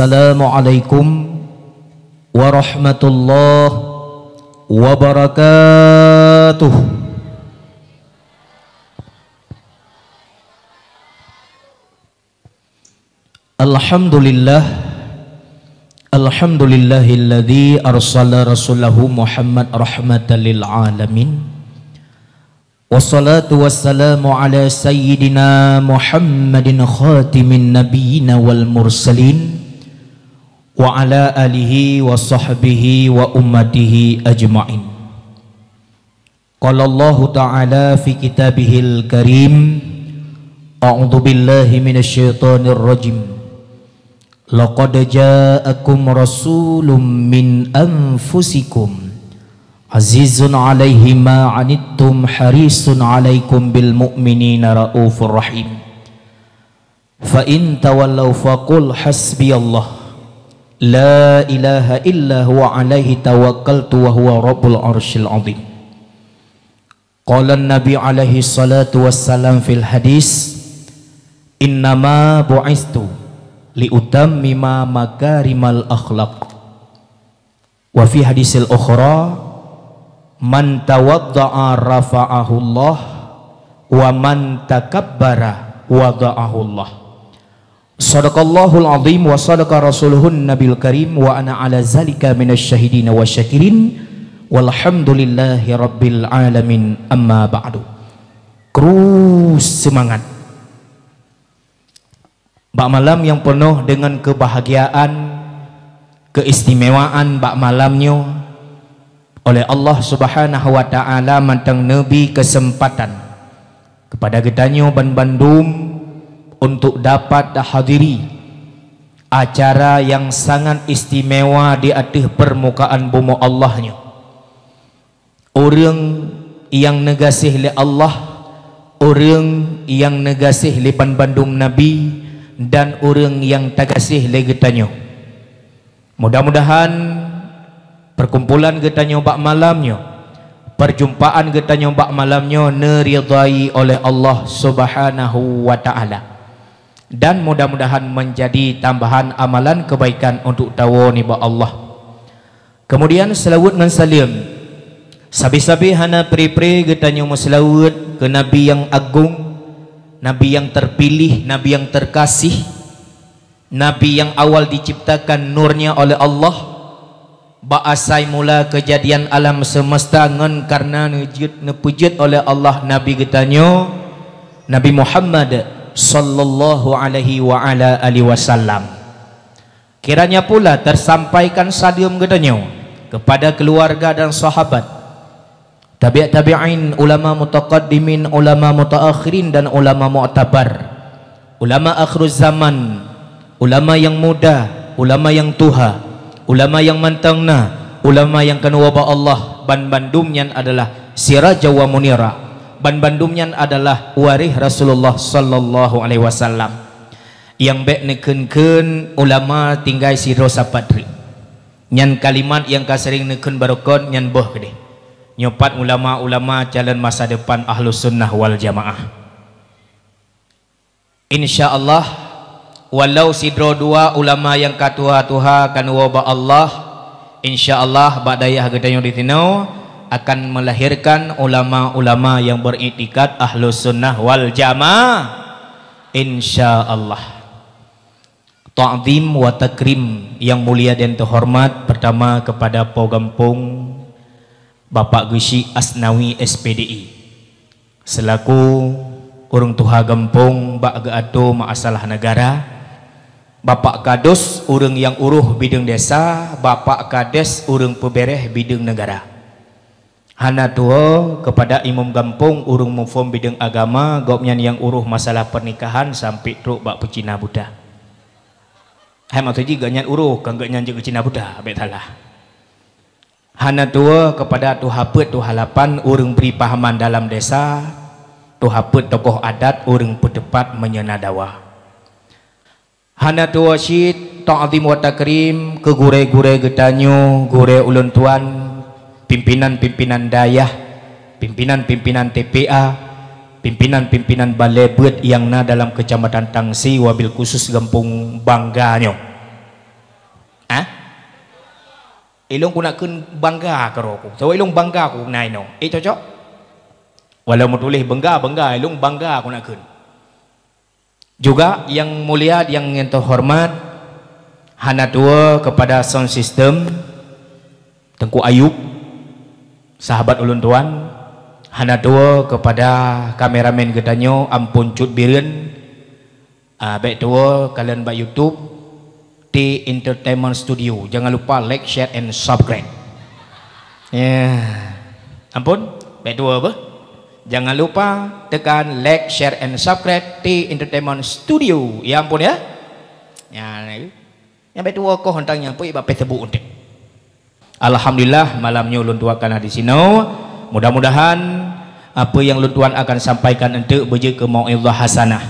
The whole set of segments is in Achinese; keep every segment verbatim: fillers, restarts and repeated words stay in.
Assalamualaikum warahmatullahi wabarakatuh. Alhamdulillah. Alhamdulillahilladzi arsala rasulahu Muhammad rahmatan lil alamin. Wassalatu wassalamu ala sayyidina Muhammadin khatimin nabiyina wal mursalin, wa ala alihi wa sahbihi wa ummatihi ajma'in. Qala Allahu ta'ala fi kitabihil karim, a'udzu billahi minasy syaithanir rajim. Laqad ja'akum rasulun min anfusikum azizun 'alaihi ma 'anittum harisun 'alaikum bil mu'minina raufur rahim. Fa in tawallaw faqul hasbiyallah la ilaha illa huwa 'alaihi tawakkaltu wa huwa rabbul 'arsyil 'azim. Qala Nabi alaihi salatu wassalam fil hadis, "Innama bu'istu liutammima makarimal akhlaq." Wa fi hadisil ukhra, "Man tawadda'a rafa'ahullah, wa man takabbara wada'ahullah." Shadaqallahul azim wa shadaqa rasuluhun nabil karim wa ana ala zalika minasy syahidin wa syakirin walhamdulillahi rabbil alamin, amma ba'du. Kru semangat. Bak malam nyang peunoh deungon keubahagiaan, keuistimewaan bak malam nyoe, oleh Allah Subhanahu wa Ta'ala mantong neubri keuseumpatan keupada geutanyoe banbandum untuk dapat tahadiri acara nyang sangat istimewa di ateueh peurmukaan bumoe Allah nyoe. Ureuëng nyang neugaséh lé Allah, ureuëng nyang neugaséh lé banbandum nabi, dan ureuëng nyang tagaséh lé geutanyoe. Mudah-mudahan perkumpulan geutanyoe bak malam nyoe, perjumpaan geutanyoe bak malam nyoe neuridai oleh Allah Subhanahu wa Ta'ala. Dan mudah-mudahan menjadi tambahan amalan kebaikan untuk tawoe nibak Allah. Kemudian seulaweuet ngon saleuem. Sabe-sabe hana pre-pre geutanyoe meuseulaweuet keu Nabi nyang agong, Nabi nyang terpilih, Nabi nyang terkasih, Nabi nyang awal diciptakan nurnya oleh Allah. Bak asai mula keujadian alam seumeusta ngon kareuna neujeuet, neupeujeuet oleh Allah Nabi geutanyoe, Nabi Muhammad sallallahu alaihi wa ala alihi wasallam. Kiranya pula tersampaikan saleuem geutanyoe kepada keluarga dan sahabat, tabi' tabi'in, ulama mutaqaddimin, ulama mutaakhirin, dan ulama mu'tabar, ulama akhiruz zaman, ulama nyang muda, ulama nyang tuha, ulama nyang mantong na, ulama nyang ka neuwoe bak Allah, banbandum nyan adalah siraja wa munira, banbandum nyan adalah waréh Rasulullah sallallahu alaihi wasallam. Nyang bék neukheun-kheun ulama tinggai sidroe sapat treuk. Nyan kalimat nyang ka sering neukheun barokon nyan boh keudeh. Nyoe pat ulama-ulama calon masa depan Ahlussunnah wal Jamaah. Insya Allah, walau sidroe dua ulama nyang ka tuha-tuha ka neuwoe bak Allah, insya Allah bak dayah geutanyoe di sinoe akan melahirkan ulama-ulama nyang beriktikad Ahlussunnah wal Jamaah. Insya Allah. Ta'zim wa takrim yang mulia dan terhormat, pertama kepada Po Gampông, Bapak Geuchik Asnawi S P D I, selaku ureuëng tuha gampông bak geuatoe masalah negara, Bapak Kadus ureuëng nyang uroh bideueng desa, Bapak Kades ureuëng peubeureh bideueng negara. Hana tuwoe keupada imum gampông ureuëng muphom bideueng agama, gobnyan nyang uroh masalah pernikahan sampai trok bak peucina buta. Hai maksud jih gobnyan uroh, kon gobnyan jeuet keu cina buta, bék salah. Hana tuwoe keupada tuha peuet, tuha lapan ureuëng bri pahaman dalam desa, tuha peuet tokoh adat ureuëng peuteupat meunyeuna dawa. Hana tuwoe cit ta'zim wa takrim keu gurée-gurée geutanyoe, gurée ulôn tuan, pimpinan-pimpinan dayah, pimpinan-pimpinan T P A, pimpinan-pimpinan balée beuet nyang na dalam Keucamatan Tangsi, wabil khusus Gampông Bangga nyoe. Hah? Ilong ku nak kheun bangga keudroe ku. Sabab ilong bangga ku na inoe. Eh, cocok? Walau meutuléh bangga, bangga, ilong bangga ku nak kheun. Juga yang mulia, yang, yang terhormat, hana tuwoe kepada sound system, Teungku Ayub, sahabat ulôn tuan, hana tuwoe kepada kameramen geutanyoe, Ampon Cut Bireuen, ah, bék tuwoe kalon bak YouTube, T Entertainment Studio. Jangan lupa like, share, and subscribe. Ya. Ampon, bék tuwoe beuh. Jangan lupa tekan like, share, and subscribe T Entertainment Studio. Ya ampon ya. Ya, nyang bék tuwoe koh teuntang nyang peue bak Facebook untuk. Alhamdulillah, malam nyoe ulôn tuan ka na di sinoe. Mudah-mudahan apa yang ulôn tuan akan sampaikan enteuk beujeuet keu mau'izah hasanah.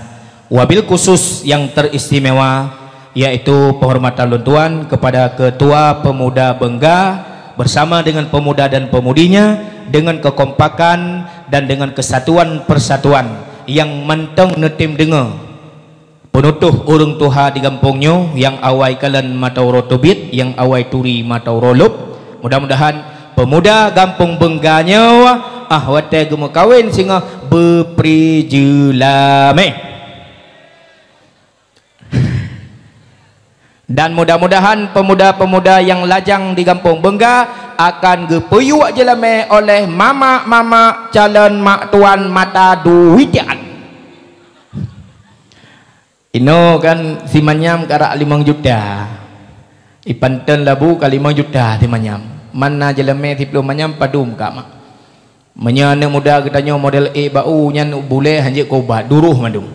Wabil khusus yang teristimewa, yaitu penghormatan ulôn tuan kepada Ketua Pemuda Bengga bersama dengan pemuda dan pemudinya, dengan kekompakan dan dengan kesatuan persatuan yang mantong neutem deungoe. Peunutôh ureuëng tuha di gampông nyoe, nyang awai kalon mata uroe teubiet, nyang awai turi mata uroe lôb. Mudah-mudahan pemuda gampông Bengga nyoe, ah, watée geumeukawen singoh beupri jeulamé. Dan mudah-mudahan pemuda-pemuda nyang lajang di gampông Bengga akan geupeuyuek jeulamé oleh mamak-mamak calon mak tuan mata duit nyan. Inoe kan si manyam karak limong juta. Ipanton labu ka limong juta si manyam. Mana jeulamé siplôh manyam padum ka mak. Meunyoe aneuëk muda geutanyoe model ék bak u nyan bulée hanjeuet keu ubat, duroh mandum.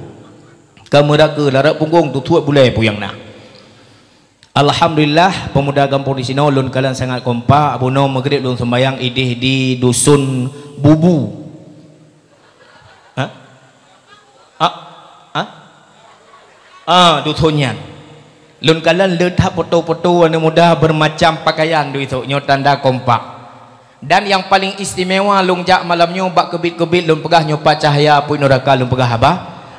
Ka meuraka larat punggong tutuek bulée puyang na. Alhamdulillah, pemuda gampông di sinoe lôn kalon sangat kompak, bunoe meugrib lôn seumbayang idéh di dusun Bubu. Ha? Ha? Ha? Ah, dusun nyan. Lôn kalon le that poto-poto aneuëk muda bermacam pakaian dusun nyoe tanda kompak. Dan nyang paling istimewa lôn jak malam nyoe bak keubiet-keubiet lôn peugah nyoe pat cahya apui nuraka lôn peugah haba.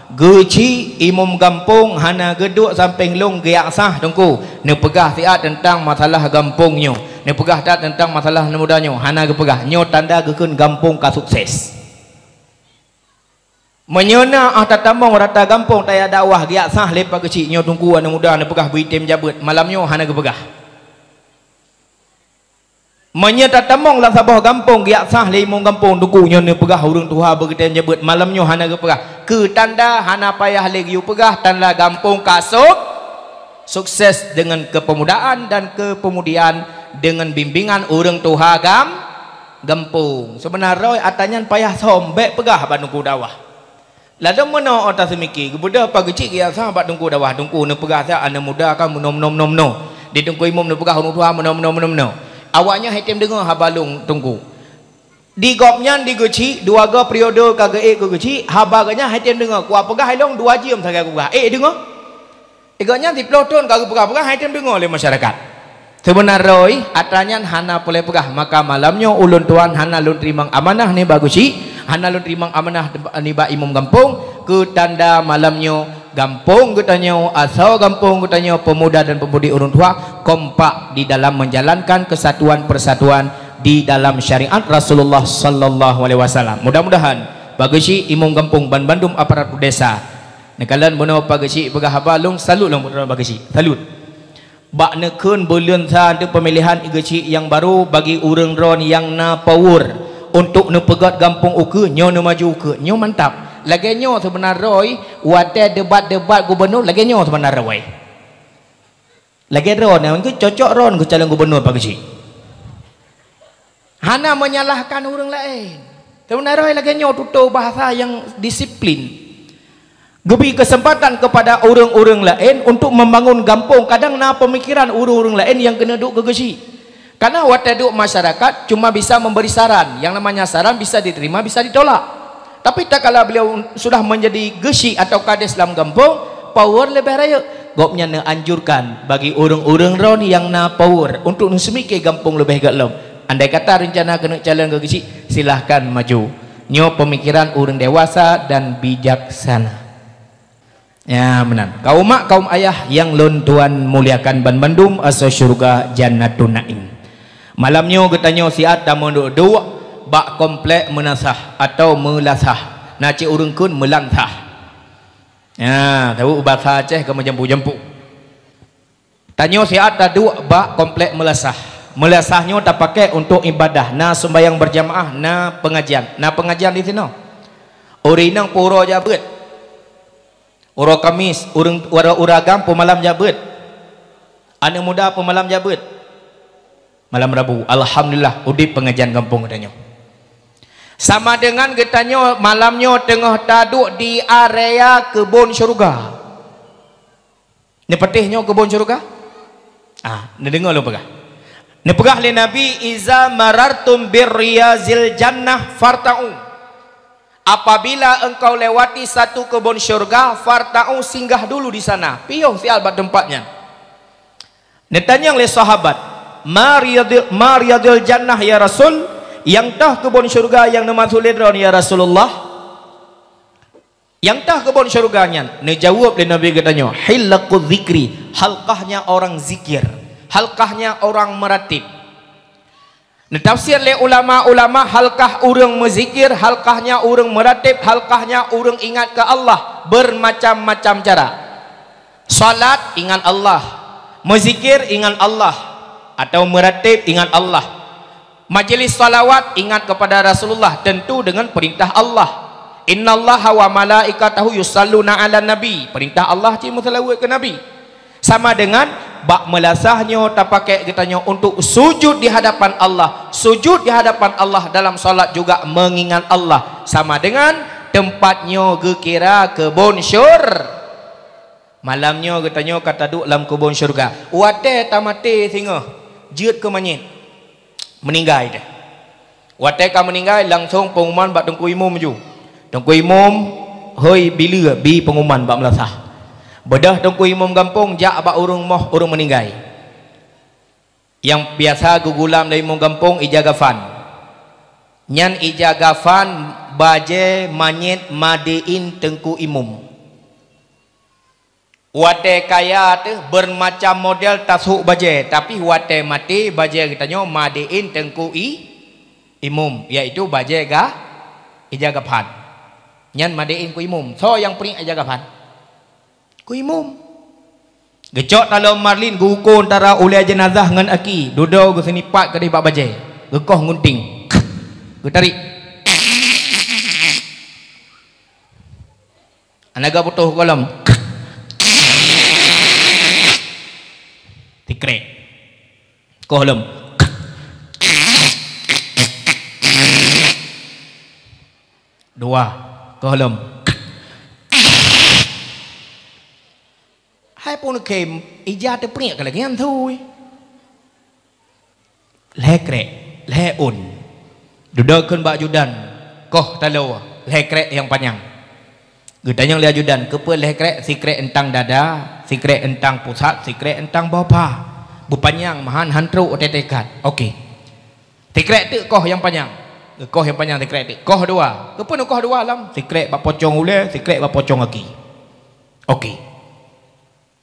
Geuchik imum gampông hana geuduek sampéng lôn geujak sah teungku. Neupeugah siat teuntang masalah gampông nyoe. Neupeugah that teuntang masalah aneuëk muda nyoe. Hana geupeugah. Nyoe tanda geukheun gampông ka sukses. Meunyoe na ah tatamong rata gampông tajak dakwah geujak sah lé Pak Geuchik nyoe teungku aneuëk muda neupeugah beuitem jabeuet, malam nyoe hana geupeugah. Meunyoe tatamong lam saboh gampông geujak sah lé imum gampông teungku nyoe neupeugah ureuëng tuha beugeutem jabeuet, malam nyoe hana geupeugah. Keu tanda hana payah lé geuyue peugah tanda gampông ka suk-, sukses dengan kepemudaan dan kepemudian dengan bimbingan ureuëng tuha gam-, gampông. Seubeuna droe atra nyan payah som bék peugah bak teungku dakwah. Ladôm meunoe atra seumike geubeudôh Pak Geuchik geujak sah bak teungku dakwah, teungku neupeugah sah aneuëk muda ka meunoe-meunoe-meunoe. Di teungku imum neupeugah ureuëng tuha meunoe-meunoe-meunoe. Awaknyan hai tem deungoe haba lôn teungku. Di gobnyan di Geuchik dua goe periode ka geuék keu Geuchik, haba geuhnyan hai tem deungoe. Kupeugah ilong dua jeuem sagai kupeugah. Ék deungoe? Gobnyan siplôh thon ka geupeugah-peugah hai tem deungoe lé masyarakat. Seubeuna droe atra nyan hana peureulée peugah, maka malam nyoe ulôn tuan hana lôn teurimong amanah nibak Geuchik, hana lôn teurimong amanah nibak imum gampông, keu tanda malam nyoe gampông geutanyoe, asoe gampông geutanyoe, pemuda dan pemudi ureuëng tuha kompak di dalam menjalankan kesatuan persatuan di dalam syariat Rasulullah sallallahu alaihi wasallam. Mudah-mudahan Pak Geuchik, imum gampông, ban bandum aparatur desa. Neukalon bunoe Pak Geuchik peugah haba lôn salut lôn bunoe Pak Geuchik. Salut. Bak neukheun buleuen sa teuk pemilihan Geuchik nyang barô bagi ureuëng droe nyang na power untuk neupeugét gampông ukeue nyoe neumaju ukeue nyoe mantap. Lagée nyoe seubeuna droe watée debat-debat gubunur lagée nyoe seubeuna droe. Lagée droe nyan cocok droe keu calon gubunur Pak Geuchik. Hana menyalahkan ureuëng laén. Seubeuna droe lagée nyoe tutoe bahasa nyang disiplin. Geubri keuseumpatan keupada ureuëng-ureuëng laén untuk membangun gampông. Kadang na peumikiran ureuëng-ureuëng laén nyang keuneuk duek keu Geuchik. Karena watée duek masyarakat cuma bisa memberi saran. Yang namanya saran bisa diterima, bisa ditolak. Tapi tatkala beliau sudah menjadi Geuchik atau kades lam gampông, power leubeh rayeuk. Gobnyan neuanjurkan bagi ureuëng-ureuëng droe nyang na power untuk neuseumike gampông leubeh gét lom. Andai kata reuncana keuneuk calon keu Geuchik, silahkan maju. Nyoe peumikiran ureuëng dewasa dan bijaksana. Ya, meunan. Kaum mak, kaum ayah nyang lôn tuan muliakan banmandum, asoe syeuruga Jannatun Naim. Malam nyoe geutanyoe siat tameuduek-duek bak komplek Meunasah atau Meulasah. Na cit ureuëng kheun Meulansah. Ya, tahu bahasa Aceh ka meujampu-jampu. Tanyoe siat taduek bak komplek Meulasah. Meulasah nyoe tapakai untuk ibadah, na seumbahyang berjamaah, na pengajian. Na pengajian di sinoe. Ureuëng inong peurunoe jak beuet. Uroe Kamis, ureuëng, uroe, uroe agam peumalam jak beuet. Aneuëk muda peumalam jak beuet. Malam Rabu, alhamdulillah, udeb pengajian gampông geutanyoe. Sama dengan geutanyoe malam nyoe teungoh taduek di area keubon syeuruga. Neupatéh nyoe keubon syeuruga? Ah, neudeungoe lôn peugah. Neupeugah lé Nabi, "Iza marartum birriyazil jannah farta'u." Apabila engkau lewati satu kebun syurga, farta'u, singgah dulu di sana. Piôh siat bak teumpat nyan. Neutanyong lé sahabat, "Ma riyadil, ma riyadil jannah ya Rasul?" Nyang toh kebun syurga nyang neumaksud lé droe nyan, ya Rasulullah? Nyang toh kebun syurga nyan? Neujaweueb lé Nabi geutanyoe, "Hilaqu dzikri, halkahnya orang zikir, halkahnya orang meratib." Neutafsir lé ulama-ulama, halkah ureuëng meuzikir, halkahnya ureuëng meuratéb, halkahnya ureuëng ingat keu Allah, beurmacam-macam cara. Salat, ingat Allah. Meuzikir, ingat Allah. Atau meuratéb, ingat Allah. Majelis salawat, ingat kepada Rasulullah, tentu dengan perintah Allah. "Innallaha wa malaikatahu yusalluna 'alan nabi." Perintah Allah cit meuseulaweuet keu Nabi. Sama dengan bak meulasah nyoe tapakai geutanyoe untuk sujud di hadapan Allah. Sujud di hadapan Allah dalam salat juga mengingat Allah. Sama dengan teumpat nyoe geukira keubon syur-, malam nyoe geutanyoe ka taduek lam keubon syurga. Watée tamaté singoh, jeuet keu manyét. Meuninggai teuh. Watée ka meuninggai, langsong peunguman bak teungku imum ju. Teungku imum, hôi, bileue bi peunguman bak meulasah. Beudôh teungku imum gampông jak bak ureuëng moh ureuëng meuninggai. Nyang biasa geugulam lé imum gampông ija gafan. Nyan ija gafan bajée manyét made in teungku imum. Watée kaya teuh beurmacam model tasôk bajée, tapi watée maté bajée geutanyoe made in teungku i-, imum, yaitu bajée ga-, ija gafan. Nyan made in keu imum. Soe nyang priek ija gafan? Keu imum. Geucok taloe marlin geuuko antara ulée jeunazah ngon aki, dudoe geuseunipat keudeh bak bajée, geukoh ngunting. Geutarék. Hana geuputoh gohlom. Sikrek. Koh lom. Dua. Koh lom. Hai pun khem, ija teupriek ka lagée nyan thui. Lhée krek, lhée ôn. Dudoe kheun bak ajudan, koh taloe, lhée krek nyang panyang. Geutanyong lé ajudan, "Keupeue lhée krek?" "Sikrek euntang dada, sikrek euntang pusat, sikrek euntang boh pha. Beupanyang meuhan han trok watée taikat." "Oke." Sikrek teuk koh nyang panyang. Geukoh nyang panyang sikrek teuk. Koh dua. "Keupeue neukoh dua lom?" "Sikrek bak pocong ulée, sikrek bak pocong aki." "Oke."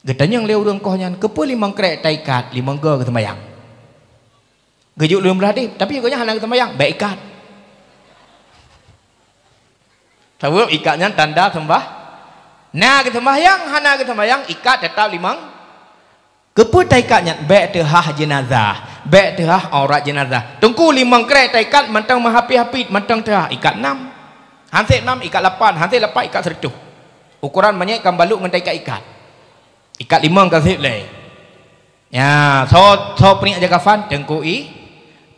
Geutanyong lé ureuëng koh nyan, "Keupeue limong krek taikat, limong goe geuseumbahyang?" Geujok lôn blah deh, tapi gobnyan hana geuseumbahyang, bék ikat. Sabab ikat nyan tanda seumbah. Na geuseumbahyang, hana geuseumbahyang, ikat teutap limong. Keupeue taikat nyan? Bék teuhah jeunazah, bék teuhah aurat jeunazah. Teungku, limong krek taikat mantong meuhapit-hapit, mantong teuhah, ikat nam. Hansét nam, ikat lapan, hansét lapan, ikat sireutoh. Ukoran manyét ka balok ngon taikat ikat. Ikat limong ka sép lé. Nya, soe, soe priek ija gafan? Teungku i-,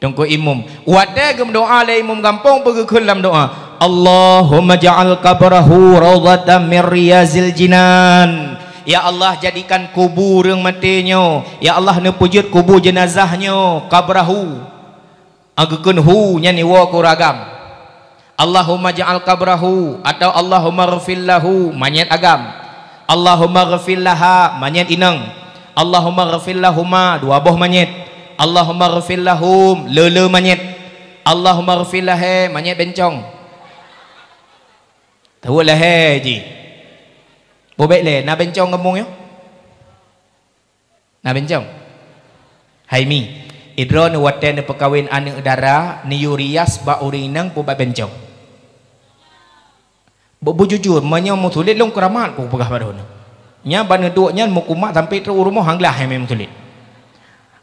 teungku imum. Watée geumeudoá lé imum gampông, peue geukheun lam doá? "Allahumma ja'al qabrahu raudhatan min riyazil jinan." Ya Allah, jadikan kubu ureuëng maté nyoe, ya Allah, neupeujeuet kubu jeunazah nyoe, qabrahu. Geukheun hu nyan iwoe keu ureuëng agam. "Allahumma ja'al qabrahu" atau "Allahumma ghfir lahu" manyét agam. "Allahumma ghfir laha" manyét inong. "Allahumma ghfir lahuma" dua boh manyét. "Allahumma ghfir lahum" le-le manyét. "Allahumma ghfir lahe" manyét bencong. Tahu lahé jih. Bubek lé, na bencong kampung nyoe? Na bencong? Hai mi, idroe neuh watée neupeukawen aneuëk dara, neuyue rias bak ureuëng inong peue bak bencong? Beu-, beujujur, meunyoe meusulet lôn keuramat kupeugah bak droeneuh. Nyan ban neuduek nyan meukumat sampai trok u rumoh hang glah hai mi meusulet.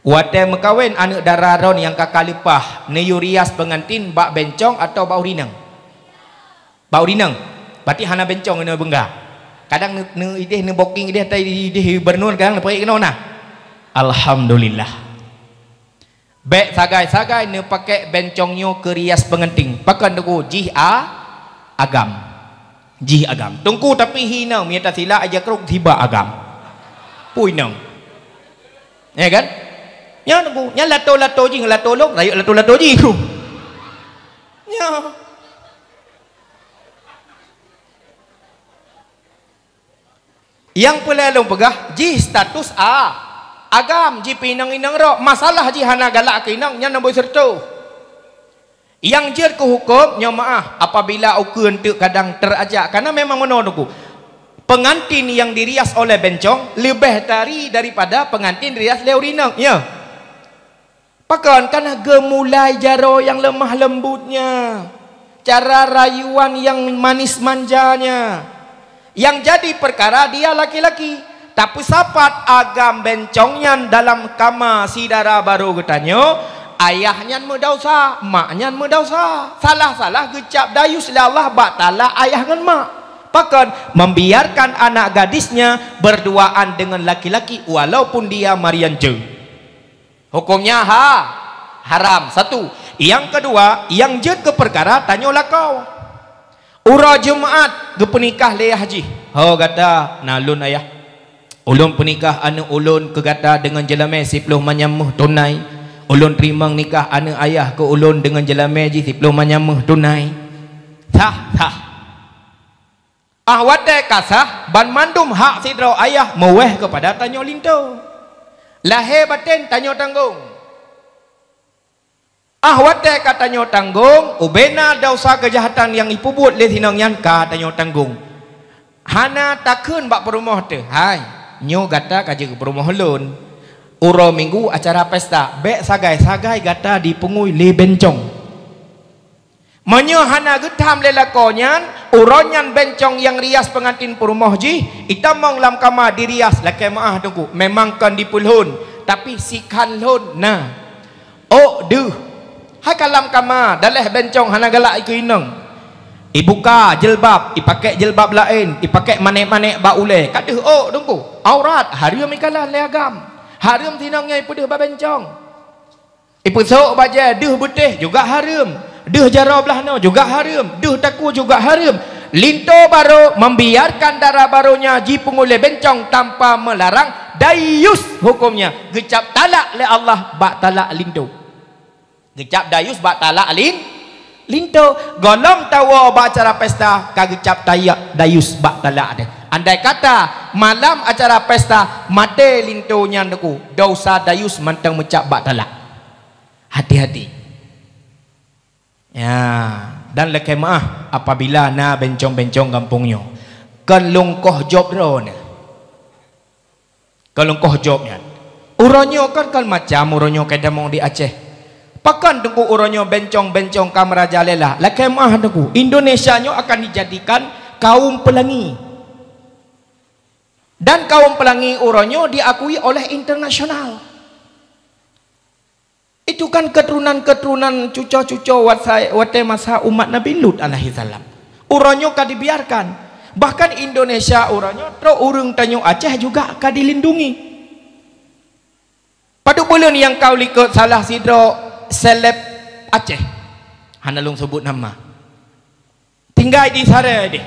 Watée meukawen aneuëk dara droeneuh nyang ka ka leupah, neuyue rias peungantin bak bencong atawa bak ureuëng inong? Bak ureuëng inong. Berarti hana bencong inoe beungga. Kadang neu-, neu-, ideh neuboking ideh tai ideh gubernur kadang neupeugét keunoe na. Alhamdulillah. Bék sagai-sagai neupakék bencong nyoe keu rias peungantin. Pakon teungku jih a-, agam. Jih agam. Teungku tapi hi inong meunyo tasilak aja krok tiba agam. Pui inong. Ya kan? Nyan teungku, nyan lato-lato jih ngon lato lôn, rayeuk lato-lato jih. Nyan. Nyang peulée lôn peugah, jih status a-, agam, jih pih inong-inong rot, masalah jih hana galak keu inong, nyan nombor sireutoh. Nyang jeuet keu huköm, nyoe meuáh, apabila ukeue eunteuk kadang teurajak, karena memang meunoe teungku. Peungantin nyang dirias oleh bencong leubeh tari daripada peungantin dirias lé ureuëng inong, ya. Pakon? Karena geumulai jaroe nyang leumah leumbutnya, cara rayuan nyang manis manjanya. Nyang jadi peukara dia laki-laki. Tapeusapat agam bencong nyan dalam kama si dara barô geutanyoe, ayah nyan meudausa, mak nyan meudausa. Salah-salah geucap dayus lé Allah bak talak ayah ngon mak. Pakon? Membiarkan anak gadisnya berduaan dengan laki-laki walaupun dia marianjeu. Hukömnya ha, haram. Satu. Nyang keudua, nyang jeuet keu peukara tanyoe lakoe. Uroe Jumat geupeunikah lé yah jih. Ho gata, na lôn ayah. Ulôn peunikah aneuëk ulôn keu gata deungon jeulamé siploh manyam méuh tunai. Ulôn teurimong nikah aneuëk ayah keu ulôn deungon jeulamé jih siploh manyam méuh tunai. Sah, sah. Ah watée ka sah, banmandum hak sidroe ayah meuwéh keupada tanyoe linto. Lahé batén tanyoe tanggong. Ah watée ka tanyoe tanggong, ubena desya keujahatan nyang jipeubuet lé si inong nyan ka tanyoe tanggong. Hana takheun bak peurumoh teuh, "Hai, nyoe gata ka jeuet keu peurumoh lôn. Uroe Minggu acara pesta, bék sagai-sagai gata jipeungui lé bencong." Meunyoe hana geutham lé lakoe nyan, uroe nyan bencong nyang rias peungantin peurumoh jih, itamong lam kama dirias lakée meuáh teungku, memang kon dipeulhon, tapi sikhan lhon na. Ôk deuh, hai ka lam kama, daléh bencong hana galak keu inong. Ibuka jilbab, ipakék jilbab laén, ipakék manék-manék bak ulée, ka deuh ôk teungku, aurat, hareuem ikalon lé agam. Hareuem si inong nyan ipeudeuh bak bencong. Ipeusok bajée deuh beutéh juga hareuem, deuh jaroe blaih noe juga hareuem, deuh takue juga hareuem. Linto barô membiarkan dara barô nyan jipeungui lé bencong tanpa meularang, dayus hukömnya, geucab talak lé Allah bak talak linto. Geucab dayus bak talak lin-, linto. Gohlom tawoe bak acara pesta ka geucab tayak dayus bak talak teuh. Andai kata malam acara pesta maté linto nyan teungku, desya dayus mantong meucab bak talak. Hati-hati. Ya, dan lakée meuáh apabila na bencong-bencong gampông nyoe, kon lôn koh jop droeneuh. Kon lôn koh jop nyan. Uroe nyoe kan, kan macam uroe nyoe ka tamong di Aceh. Pakon teungku uroe nyoe bencong-bencong ka meurajalela? Lakée meuáh teungku, Indonesia nyoe akan dijadikan kaum pelangi. Dan kaum pelangi uroe nyoe diakui oleh internasional. Itu kan keturunan-keturunan cuco-cuco watsa-, watée masa umat Nabi Lut alaihissalam. Uroe nyoe ka dibiarkan. Bahkan Indonesia uroe nyoe trok ureuëng tanyoe Aceh juga ka dilindungi. Padub buleuen nyang ka u likot salah sidroe seleb Aceh. Hana lôn sebut nama. Tinggai di Saree deh.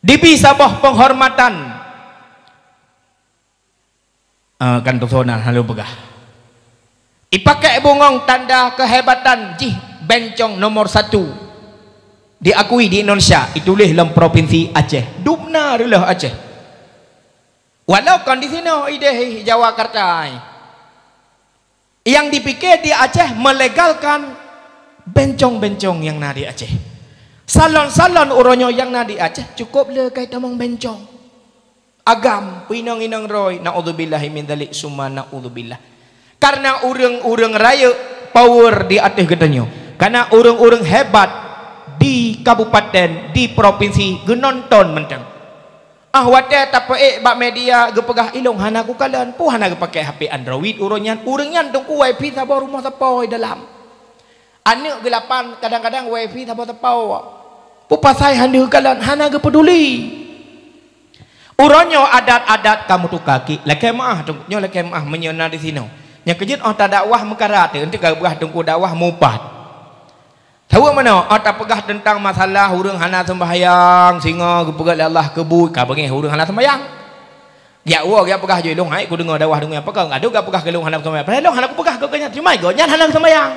Dibi saboh penghormatan. Ah, kan tusonan hana lôn peugah. Ipakék bungong tanda kehebatan jih bencong nomor satu. Diakui di Indonesia, ituléh lam provinsi Aceh. Dubna reuloh Aceh. Walau kon di sinoe ideh Jawa Karta ai. Nyang dipike di Aceh melegalkan bencong-bencong nyang na di Aceh. Salon-salon uroe nyoe nyang na di Aceh cukup le kai tamong bencong. Agam, peuinong-inong droe, naudzubillahi min dzalik summa naudzubillah. Karena ureuëng-ureuëng rayeuk power di ateueh geutanyoe. Karena ureuëng-ureuëng hebat di kabupaten, di provinsi geunonton mantong. Ah, watée tapeuék bak media geupeugah ilong hana kukalon, peue hana geupakée H P Android uroe nyan, ureuëng nyan teungku wifi saboh rumoh sapoe dalam. Aneuëk geulapan kadang-kadang wifi saboh-sapoe. Peue pasai hana geukalon, hana geupeuduli. Uroe nyoe adat-adat ka meutuka ki, lakée meuáh teungku, nyoe lakée meuáh meunyoe na di sinoe. Nyang keujeuet óh tadakwah meukara teuh, eunteuk ka geupeugah teungku dakwah mupat. Saweue meunoe, óh tapeugah teuntang masalah ureuëng hana seumbahyang, singoh geupeugah lé Allah keubuet, ka beungéh ureuëng hana seumbahyang. Geujak woe, geujak peugah jih, "Lôn hai kudeungoe dakwah deungoe apa kong, adoe geupeugah keu lôn hana seumbahyang." Padahai lôn hana kupeugah keu gobnyan, teuma gobnyan hana seumbahyang.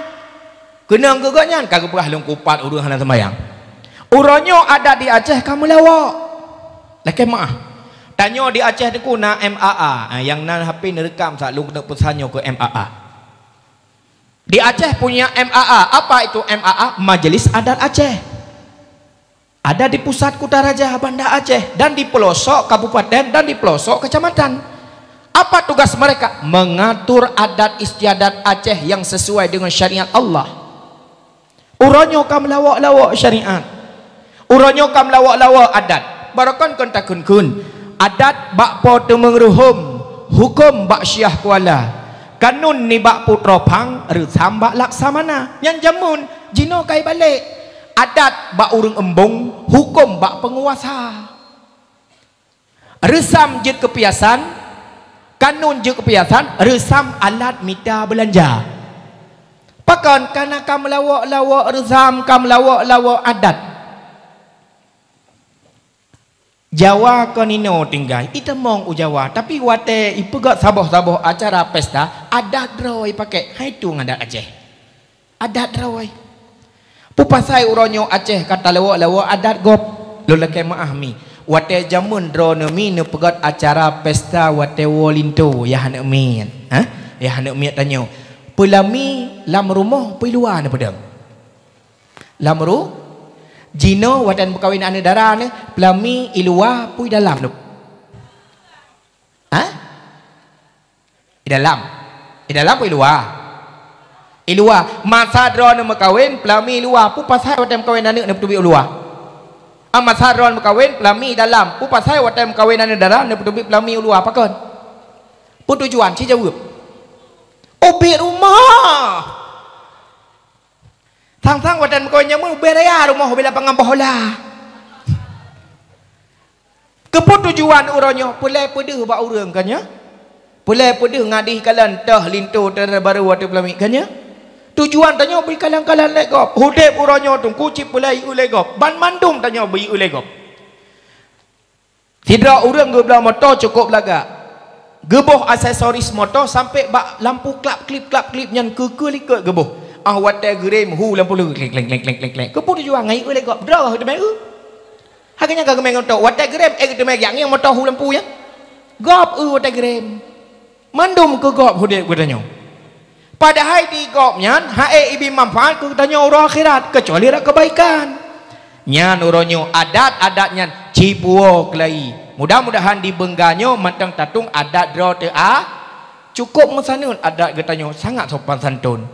Keunong keu gobnyan ka geupeugah lôn kupat ureuëng hana seumbahyang. Uroe nyoe adat di Aceh ka meulawok. Lakée meuáh. Tanyoe di Aceh teungku na M A A. Ah, nyang na H P neureukam sa lôn keuneuk peusan nyoe keu M A A. Di Aceh punya M A A. Apa itu M A A? Majelis Adat Aceh. Ada di pusat Kutaraja, Banda Aceh, dan di pelosok kabupaten dan di pelosok kecamatan. Apa tugas mereka? Mengatur adat istiadat Aceh yang sesuai dengan syariat Allah. Uroe nyoe ka meulawok-lawok syariat. Uroe nyoe ka meulawok-lawok adat. Barokon kon takheun-kheun. Adat bak Po Teumeung Ruhom, huköm bak Syiah Kuala, kanun nibak Putroe Phang, reusam bak Laksamana. Nyan jameun, jinoe ka ibalek. Adat bak ureuëng eumbong, huköm bak peunguasa. Reusam jeuet keu piasan, kanun jeuet keu piasan, reusam alat mita beulanja. Pakon? Kana ka meulawok-lawok reusam, ka meulawok-lawok adat. Jawa kon inoe tinggai, itamong u Jawa, tapi watée ipeugét saboh-saboh acara pesta, adat droe ipakée, hai tueng adat Aceh. Adat droe. Peue pasai uroe nyoe Aceh ka talawok-lawok adat gob? Lôn lakée meuáh mi. Watée jameun droeneuh mi neupeugét acara pesta watée woe linto, yah aneuk miet. Ha? Yah aneuk miet tanyoe. Peulami lam rumoh peue i luwa neupeudong? Lam ru-, jinoe watée meukawen aneuk dara neuh, peulami i luwa peue i dalam? Ha? I dalam. I dalam peue i luwa? I luwa. Masa droeneuh meukawen, peulami i luwa. Peue pasai watée meukawen aneuk neupeuteubiet u luwa? Ah, masa droeneuh meukawen, peulami i dalam. Peue pasai watée meukawen aneuk dara neupeuteubiet peulami u luwa? Pakon? Peue tujuan? Ci jaweueb. Ubit rumoh. Sang-sang watée meukawen jameun ubé raya rumoh ubé lapangan bola. Keupeue tujuan uroe nyoe? Peulée peudeuh bak ureuëng kan nyoe? Peulée peudeuh ngadih kalon toh linto teuh baru watée peulami kan nyoe? Tujuan tanyoe bri kalon-kalon lé gob. Udeb uroe nyoe teungku cit peulée ieu lé gob. Banmandum tanyoe bri ieu lé gob. Sidroe ureuëng geubloe moto cukôp lagak. Geuboh aksesoris moto sampai bak lampu klap-klip, klap-klip nyan keu-keu likot geuboh. Ah, watée geurem hu lampu leuh, kleng, kleng, kleng. Keupeue tujuan? Ngai eu lé gob, droe geuteumé eu. Hai nyan ka geumé ngon moto. Watée geurem, eh, geuteumé jak ngieng moto hu lampu nyan. Gob eu watée geurem. Mandum keu gob udeb geutanyoe. Padahai di gob nyan hana ibi manfaat keu geutanyoe uroe akhirat, keucuali rot keubaikan. Nyan uroe nyoe adat-adat nyan cipuwoe keulai. Mudah-mudahan di beungga nyoe mantong tatueng adat droe teuh a. Cukôp meusaneut adat geutanyoe, sangat sopan santun.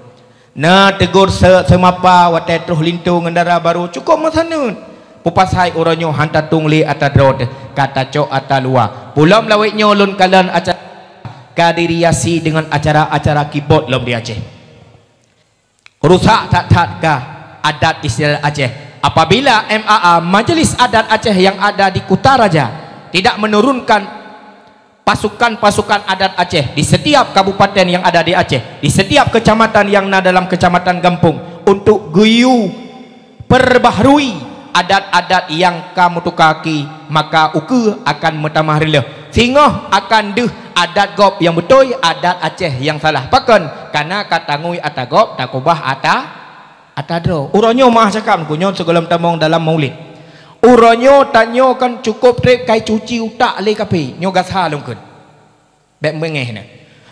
Na teugor se-, seumapa watée troh linto ngon dara barô, cukôp meusaneut. Peue pasai uroe nyoe han tatueng lé atra droe teuh, ka tacok atra luwa. Pulom lawét nyoe lôn kalon acara ka diriasi deungon acara-acara kibot lom di Aceh. Rusak that-that ka adat istiadat Aceh. Apabila M A A, Majelis Adat Aceh yang ada di Kutaraja, tidak menurunkan pasukan-pasukan adat Aceh di setiap kabupaten yang ada di Aceh, di setiap kecamatan yang na dalam kecamatan gampông untuk geuyue perbaharui adat-adat nyang ka meutuka ki, maka ukeue akan meutamah riléh. Singoh akan deuh adat gob nyang beutôi, adat Aceh nyang salah. Pakon? Kana ka tangui atra gob, takeubah atra, atra droe. Uroe nyoe meuah cakap, nyoe sigohlom tamong dalam maulid. Uroe nyoe tanyoe kan cukôp treb kai cuci utak lé kafé. Nyoe gasa lôn kheun. Bék meungéh na.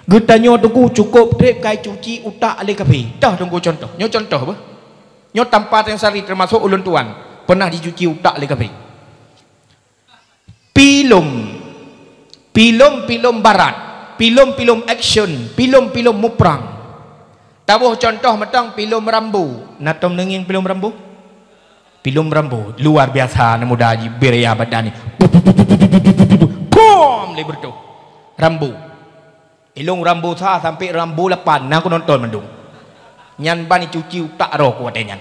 Geutanyoe teungku cukôp treb kai cuci utak lé kafé. Toh teungku contoh. Nyoe contoh beuh. Nyoe tanpa teunsari teumasok ulôn tuan pernah jicuci utak lé kafé. Pi lom. Pilom-pilom barat, pilom-pilom action, pilom-pilom muprang. Taboh contoh mantong pilom Rambo. Na tom neungieng pilom Rambo? Pilom Rambo luar biasa, aneuk muda jih beuraya badan ni. Pom lé beureutoh. Rambo. Ilong Rambo sa sampai Rambo lapan, na ku nonton mandum. Nyan ban icuci utak roh ku watèe nyan.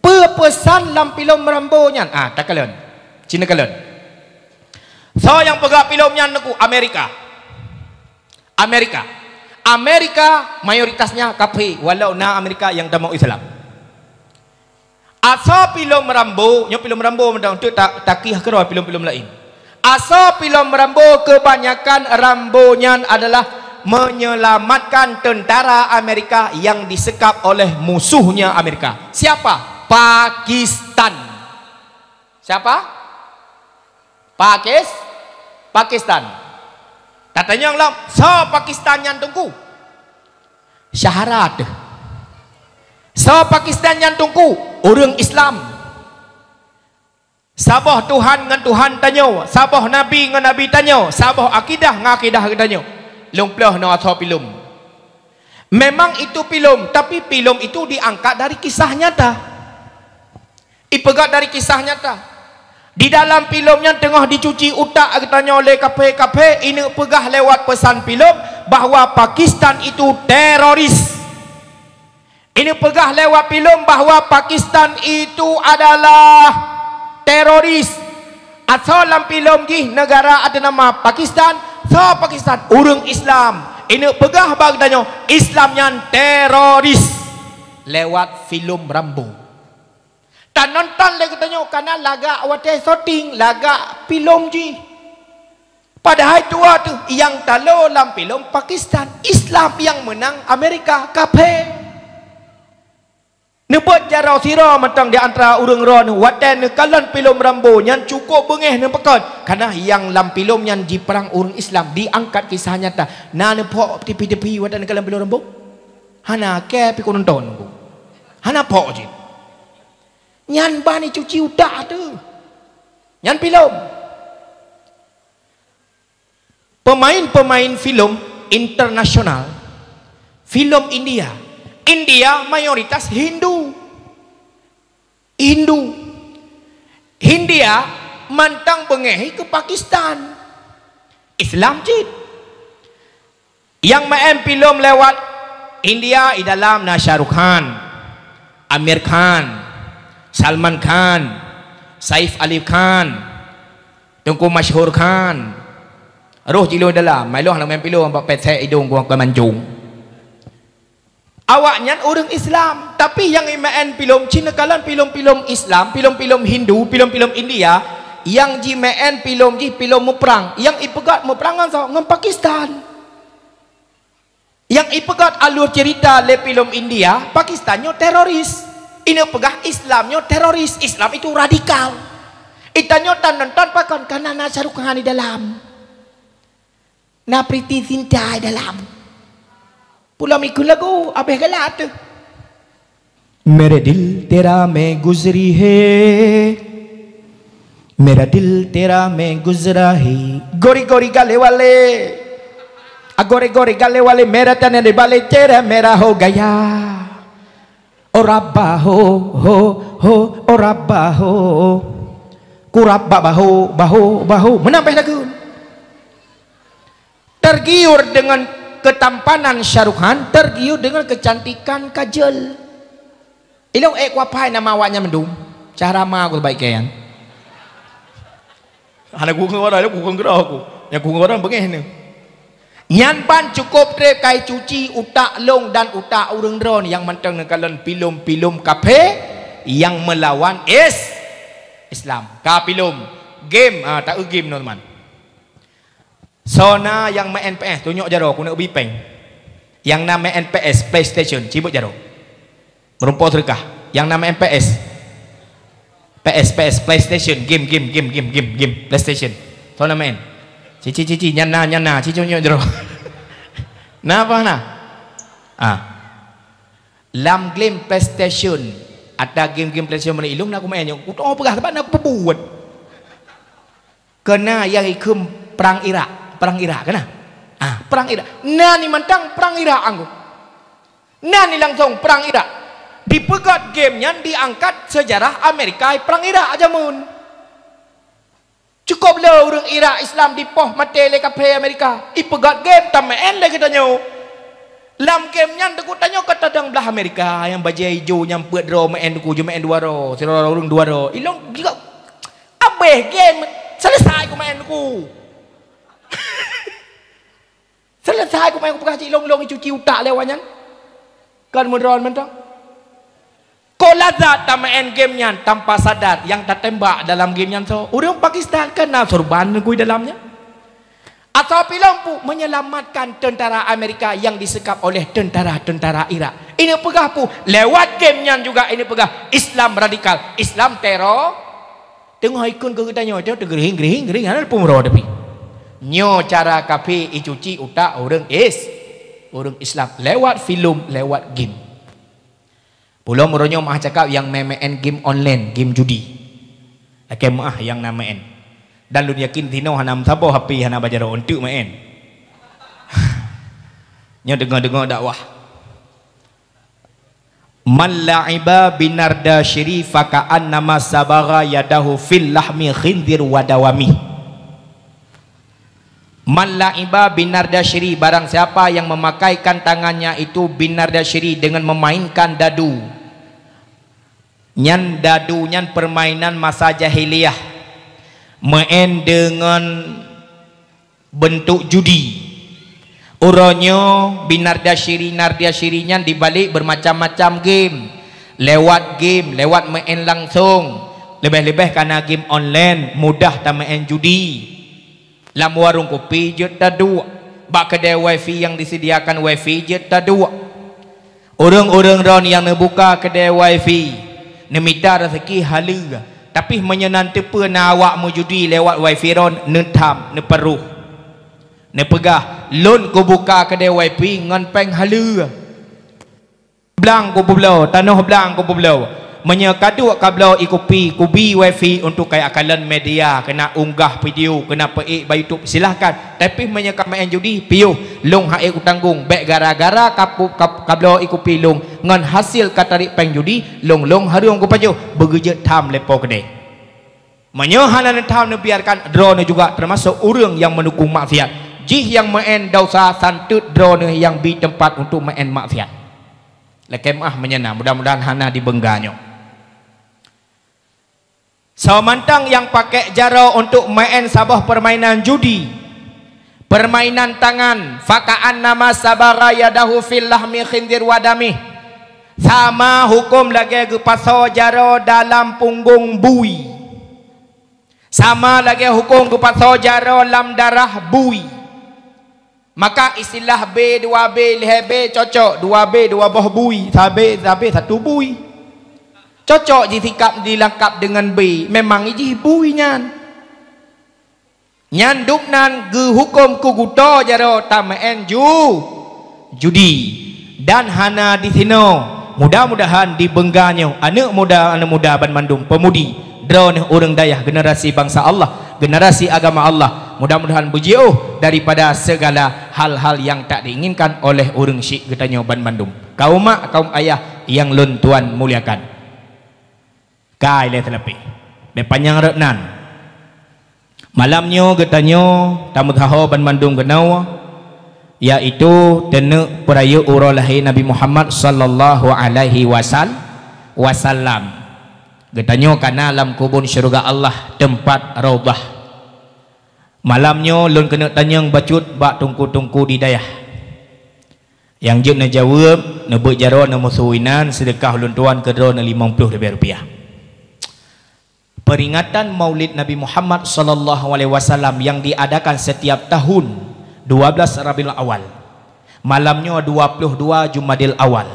Peue peusan lam pilom Rambo nyan? Ah, takalon. Cina kalon. Soe nyang peugah pilom nyan, Teungku? Amerika. Amerika. Amerika mayoritasnya kafé, walau na Amerika nyang tamong Islam. Asoe pilom Rambo, nyoe pilom Rambo mantong, teuk ta-, takiyah keudroe pilom-pilom laén. Asoe pilom Rambo, kebanyakan Rambo nyan adalah menyelamatkan tentara Amerika yang disekap oleh musuhnya Amerika. Siapa? Pakistan. Siapa? Pakis-, Pakistan. Tatanyong lom, soe Pakistan nyan, Teungku? Syahara teuh. Soe Pakistan nyan, Teungku? Ureueng Islam. Saboh Tuhan ngon Tuhan tanyoe, saboh Nabi ngon Nabi tanyoe, saboh akidah ngon akidah tanyoe. Lôn plôh nyoe asoe pilom. Memang itu pilom, tapi pilom itu diangkat dari kisah nyata. Ipeugah dari kisah nyata. Di dalam pilom nyan teungoh dicuci utak geutanyoe lé kafé-kafé, ineuk peugah lewat peusan pilom bahwa Pakistan itu teroris. Ineuk peugah lewat pilom bahwa Pakistan itu adalah teroris. Asoe lam pilom jih negara ateueh nama Pakistan, soe Pakistan? Ureueng Islam. Ineuk peugah bak geutanyoe Islam nyan teroris lewat pilom Rambo. Tanonton lé geutanyoe kana lagak watèe syuting, lagak pilom jih. Padahai tuha teuh nyang talo lam pilom Pakistan, Islam nyang meunang Amerika, kafé. Neubeuet jaroe sidroe mantong di antara ureueng droeneuh watèe neukalon pilom Rambo nyan cukôp beungéh neupakon. Kana nyang lam pilom nyan jiprang ureueng Islam, diangkat kisah nyata. Na neuphok tipi-tipi watèe neukalon pilom Rambo? Hana, kèe pih ku nonton ku. Hana phok cit. Nyan ban icuci utak teuh. Nyan pilom. Pemain-pemain filem internasional, filem India. India mayoritas Hindu. Hindu. India mantong beungéh keu Pakistan. Islam cit. Nyang meu'en filem lewat India i dalam na Shah Rukh Khan, Aamir Khan, Salman Khan, Saif Ali Khan, Teungku Mashhur Khan. Roh jilôn dalam, mailôn hana meu'en filem bak pesek idong gua keu mancung. Awaknyan ureuëng Islam, tapi nyang imeu'en filem cit neukalon filem-filem Islam, filem-filem Hindu, filem-filem India, nyang jimeu'en filem jih filem muprang, nyang ipeugöt muprang ngon soe? Ngon Pakistan. Nyang ipeugöt alur cerita lé filem India, Pakistan nyoe teroris. Ineuk peugah Islam nyoe teroris, Islam itu radikal. Itanyoe tan nonton pakon ka na Shah Rukh Khan di dalam. Na Preity Zinta dalam. Pulo mikun lagu, abéh galak teuh. मेरे दिल तेरा में गुजरी है, मेरा दिल तेरा में गुजरा है, गोरी गोरी गाले वाले, आ गोरे गोरे गाले वाले, मेरा तने वाले, तेरा मेरा हो गया। Oh Rabba ho, ho, ho, oh Rabba ho. Ku Rabba baho, baho, baho. Meunan pih lagu. Tergiur dengan ketampanan Shah Rukh Khan, tergiur dengan kecantikan Kajol. Ilong ék kuapai nama awaknyan mandum. Cara ma ku baik kaian. Hana ku ngon orang, ku ngon geurah ku. Nyang ku ngon orang beungéh ni. Nyan ban cukôp trép kai cuci utak lôn dan utak ureuëng droe nyang mantong neukalon filem-filem kafé nyang meulawan is-, Islam. Ka filem, game, ah, taeu game, teman-teman. Soe na nyang meu'en P S, tunyok jaroe, ku neuk bri péng. Nyang na meu'en P S, PlayStation, cibeuet jaroe. Meureumpok seudeukah. Nyang na meu'en P S. P S, P S, PlayStation, game, game, PlayStation. Soe na meu'en? Cici, cici, nyan na, nyan na, cici tunyok jaroe. Na apa na? Ah. Lam game PlayStation, ada game-game PlayStation mana ilong na ku meu'en nyoe. Ku toh peugah sebab na ku peubuet. Keu na nyang ikheun prang Irak, prang Irak keu na. Ah, prang Irak. Na ni mantong prang Irak anggô. Na ni langsong prang Irak. Dipeugét game nyan diangkat sejarah Amerika prang Irak jameun. Cukup le ureuëng Irak Islam dipoh maté lé kaphé Amerika. Ipeugét game tameu'en lé geutanyoe. Lam game nyan teungku tanyoe ka tadong blah Amerika nyang bajée ijo nyang peuet droe meu'en teungku, jimeu'en dua droe, sidroe ureuëng dua droe. Ilong gila. Abéh game, selesai kumeu'en teungku. Selesai kumeu'en, kupeugah cit ilong-ilong icuci utak lé awak nyan. Kan meudroe mantong. Kon lazat tameu'en game nyan tanpa sadar nyang tatembak dalam game nyan soe? Ureuëng Pakistan, kan na sorban teungku dalam nyan. Asoe pilong pu menyelamatkan tentara Amerika yang disekap oleh tentara-tentara Irak. Ini peugah pu, lewat game nyan juga ini peugah Islam radikal, Islam teror. Teungoh ikheun keu geutanyoe, teugeureuhing-geureuhing, geuring hana peumeurah tapi. Nyoe cara kaphé icuci utak ureuëng is, ureuëng Islam lewat filem, lewat game. Ulôn uroe nyoe meu'ah cakap nyang meu'en game online, game judi. Lakée meu'ah nyang na meu'en. Dan lôn yakin sinoe hana meusaboh H P hana bajaroe eunteuk meu'en. Nyoe deungoe-deungoe dakwah. "Man la'iba binardasyiri faka'annama sabagha yadahu fil lahmi khinzir wa dawami." "Man la'iba binardasyiri," barang siapa yang memakaikan tangannya itu binardasyiri, dengan memainkan dadu. Nyan dadu nyan permainan masa jahiliyah. Meu'en deungon bentuk judi. Uroe nyoe binardasyiri-nardasyiri nyan dibalik bermacam-macam game. Lewat game, lewat meu'en langsong. Leubeh-leubeh kana game online, mudah tameu'en judi. Lam warong kupi jeuet taduek, bak keudée wifi nyang disediakan wifi jeuet taduek. Ureuëng-ureuëng droen nyang neubuka keudée wifi, neumita raseuki haleue, tapi meunyoe na teupeue na awak meujudi lewat wifi droen, neutham, neuparoh. Neupeugah, "Lôn kubuka keudée wifi ngon péng haleue." Blang kupeubloe, tanoh blang kupeubloe. Meunyoe kaduek kabloe ie kupi, kubi wifi untuk kaya kalon media, keuneuk unggah video, keuneuk peuék bak YouTube, silahkan. Tapi meunyoe ka meu'en judi, piôh, lôn han ék kutanggong. Bék gara-gara kapu-, kab-, kabloe ie kupi lôn ngon hasil katarék péng judi, lôn, lôn hareuem kupajoh, beugeujeuet tham lé po keudée. Meunyoe hana neutham neubiarkan, droeneuh juga teumasok ureuëng nyang meudukong maksiat. Jih nyang meu'en desya, santeut droeneuh nyang bi teumpat untuk meu'en maksiat. Lakée meu'ah meunyoe na, mudah-mudahan hana dibeungga nyoe. Soe mantong nyang pakék jaroe untuk meu'en saboh peurmainan judi, peurmainan tangan, faka'annama sabagha yadahu fil lahmi khinzir wa damih. Sama huköm lagée geupasoe jaroe dalam punggong bui. Sama lagée huköm geupasoe jaroe lam darah bui. Maka istilah B dua B lhée B cocok, dua B dua boh bui, sabe, sabe satu bui. Cocok jisikap jilangkab deungon B, memang jih bui nyan. Nyan dubnan geuhuköm keu geutanyoe jaroe tameu'en ju-, judi. Dan hana disinoe, mudah-mudahan dibeungga nyoe aneuëk muda, aneuëk muda banmandum, peumudi, droeneuh ureuëng dayah, generasi bansa Allah, generasi agama Allah, mudah-mudahan beujiôh daripada segala hal-hal yang tak diinginkan oleh ureuëng syik geutanyoe banmandum. Kaum mak, kaum ayah nyang lôn tuan muliakan. Ka ilée teulapeh. Bék panyang rot nan. Malam nyoe geutanyoe tameusaho banmandum keunoe, yaitu teuneuk peurayeuk uroe lahé Nabi Muhammad sallallahu alaihi wasal-, wasallam. Geutanyoe kana lam kubon syeuruga Allah, teumpat raudhah. Malam nyoe lôn keuneuk tanyong bacut bak teungku-teungku di dayah. Nyang jeuet neujaweueb, neubeuet jaroe neumeusu inan, seudeukah ulôn tuan keudroe neuh limong ploh ribée rupiah. Peringatan Maulid Nabi Muhammad sallallahu alaihi wasallam yang diadakan setiap tahun dua belas Rabiul Awal. Malam nyoe dua ploh dua Jumadil Awal.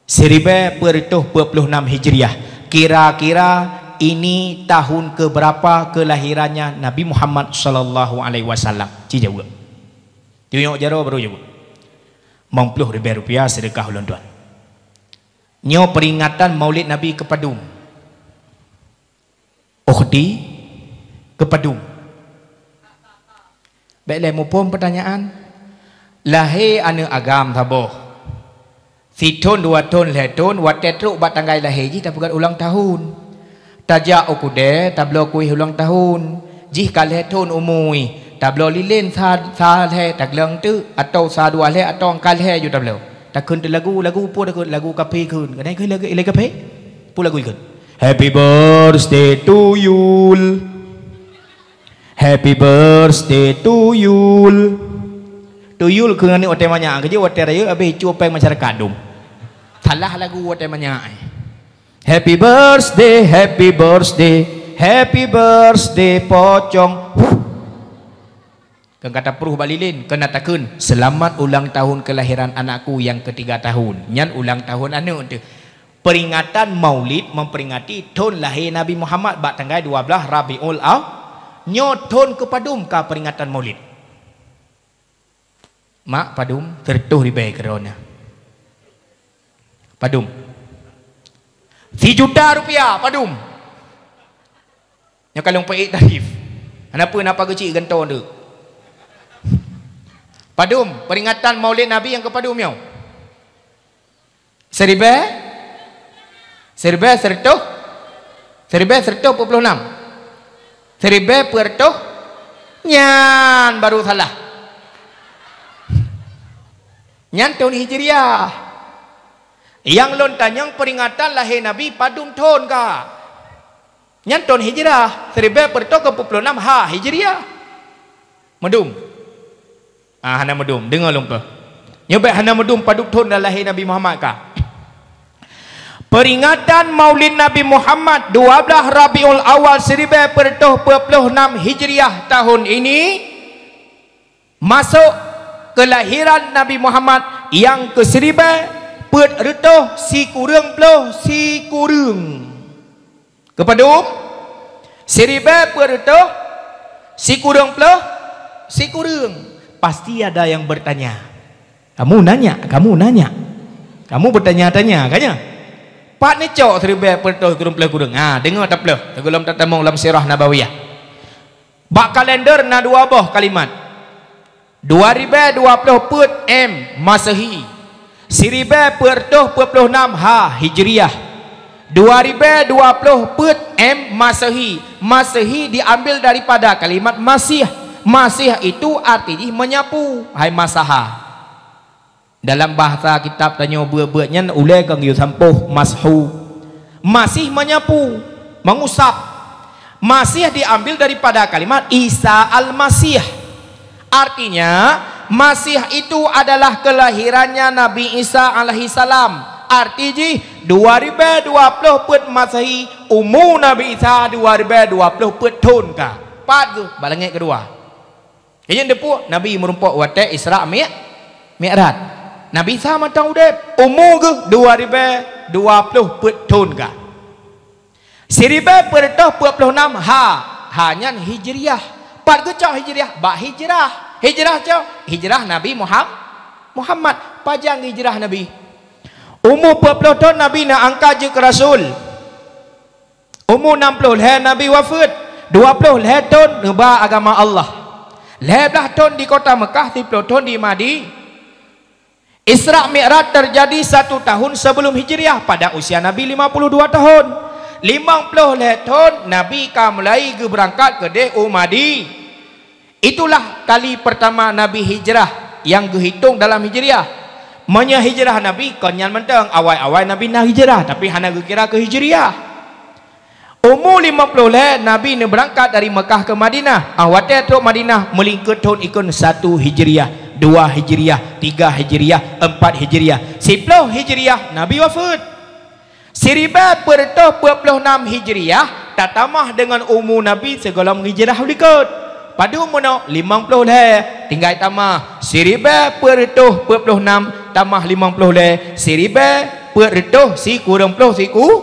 Siribée peuet reutôh peuet ploh nam Hijriah. Kira-kira ini tahun keberapa kelahirannya Nabi Muhammad sallallahu alaihi wasallam? Ci jaweueb. Tunyok jaroe baru jaweueb. Limong ploh ribée rupiah seudeukah ulôn tuan. Nyoe peringatan Maulid Nabi keupadum? Ukhti, keupadum? Bék lé muphom peutanyaan. Lahé aneuëk agam saboh. Sithon, dua thon, lhée thon, watée trok bak tanggai lahé jih tapeugét ulang tahun. Tajak u keudée, tabloe kuéh ulang tahun. Jih ka lhée thon umui, tabloe lilén sa, sa lhée tagleueng teuk, atawa sa dua lhée, atawa angka lhée ju tabloe. Takheun teulagu, lagu peue takheun, lagu kaphé kheun. Kadang kheun lagu, ilée kaphé? Peue lagu ikheun? Happy birthday to you. Happy birthday to you. To you keu aneuk watée manyak, keujeuet watée rayeuk habéh icue péng masyarakat dum. Salah lagu watée manyak. Happy birthday, happy birthday, happy birthday pocong. Keu kata pruh bak lilén, keu na takheun, "Selamat ulang tahun kelahiran anakku yang ketiga tahun." Nyan ulang tahun aneuk teuh. Peringatan Maulid memperingati thon lahé Nabi Muhammad bak tanggai dua blaih Rabiul Aw. Nyoe thon keupadum ka peringatan Maulid? Mak, padum? Seureutôh ribée keudroe na. Padum? Sijuta rupiah, padum? Nyoe ka lôn peuék tarif. Hana peue, na pageue cit gantoe deuek. Padum, peringatan Maulid Nabi nyang keupadum nyoe? Siribée? Siribée seureutôh? Siribée seureutôh peuet ploh nam? Siribée peuet reutôh? Nyan baru salah. Nyan thon Hijriah. Nyang lôn tanyong peringatan lahé Nabi padum thon ka? Nyan thon Hijrah, siribée peuet reutôh keu peuet ploh nam ha Hijriah. Meudum? Ah, hana meudum. Deungoe lôn peue. Nyoe bék hana meudum padum thon lahé Nabi Muhammad ka. Peringatan Maulid Nabi Muhammad dua blaih Rabiul Awal siribée peuet reutôh peuet ploh nam Hijriah tahun ini masôk keulahiran Nabi Muhammad nyang keusiribée peuet reutôh sikureueng ploh sikureueng. Keupadum? Siribée peuet reutôh sikureueng ploh sikureueng. Pasti ada yang bertanya. Kamu nanya, kamu nanya. Kamu bertanya-tanya, kan nyan? Pat neucok siribée peuet reutôh sikureueng ploh sikureueng? Ha, deungoe tapeuleueh, sigohlom tatamong lam sirah Nabawiyah. Bak kalender na dua boh kalimat. Dua ribée dua ploh peuet M Masehi, siribée peuet reutôh peuet ploh nam ha Hijriah. Dua ribée dua ploh peuet M Masehi. Masehi diambil daripada kalimat masih. Masih itu arti jih menyapu, hai masaha. Dalam bahasa kitab tanyoe beuet-beuet nyan ulée keu geuyue sampôh mashu. Masih menyapu, mengusap. Masih diambil daripada kalimat Isa Al-Masih. Artinya, Masih itu adalah kelahirannya Nabi Isa alaihissalam. Arti jih, dua ribée dua ploh peuet Masehi, umu Nabi Isa dua ribée dua ploh peuet thon ka. Pat geuh, bak langét keudua. Inyan teupeue Nabi meurumpok watée Isra Mi-, Mi'raj. Nabi Isa mantong udeb, umu geuh dua ribée dua ploh peuet thon ka. Siribée peuet reutôh peuet ploh nam ha, ha nyan Hijriah. Pat geucok Hijriah? Bak hijrah. Hijrah cok? Hijrah Nabi Muham-, Muhammad. Pajan hijrah Nabi? Umu peuet ploh thon Nabi neuangkat jeuet keu rasul. Umu nam ploh lhée Nabi wafeuet, dua ploh lhée thon neuba agama Allah. Lhée blaih thon di kota Meukah, siploh thon di Madi-, Isra Mi'raj terjadi satu tahun sebelum Hijriah pada usia Nabi lima puluh dua tahun. Limong ploh lhée thon Nabi ka mulai geubeurangkat keudeh u Madi-, Itulah kali pertama Nabi hijrah nyang geuhitong dalam Hijriah. Meunyoe hijrah Nabi kon nyan mantong, awai-awai Nabi na hijrah, tapi hana geukira keu Hijriah. Umu limong ploh lhée Nabi neubeurangkat dari Meukah keu Madinah. Ah, watée trok Madinah meulingkeue thon ikon satu Hijriah, dua Hijriah, tiga Hijriah, empat Hijriah, siploh Hijriah Nabi wafeuet. Siribée peuet reutôh peuet ploh nam Hijriah tatamah deungon umu Nabi sigohlom hijrah u likot. Padum meunoe? Limong ploh lhée. Tinggai tamah, siribée peuet reutôh peuet ploh nam tamah limong ploh lhée, siribée peuet reutôh sikureueng ploh siku-,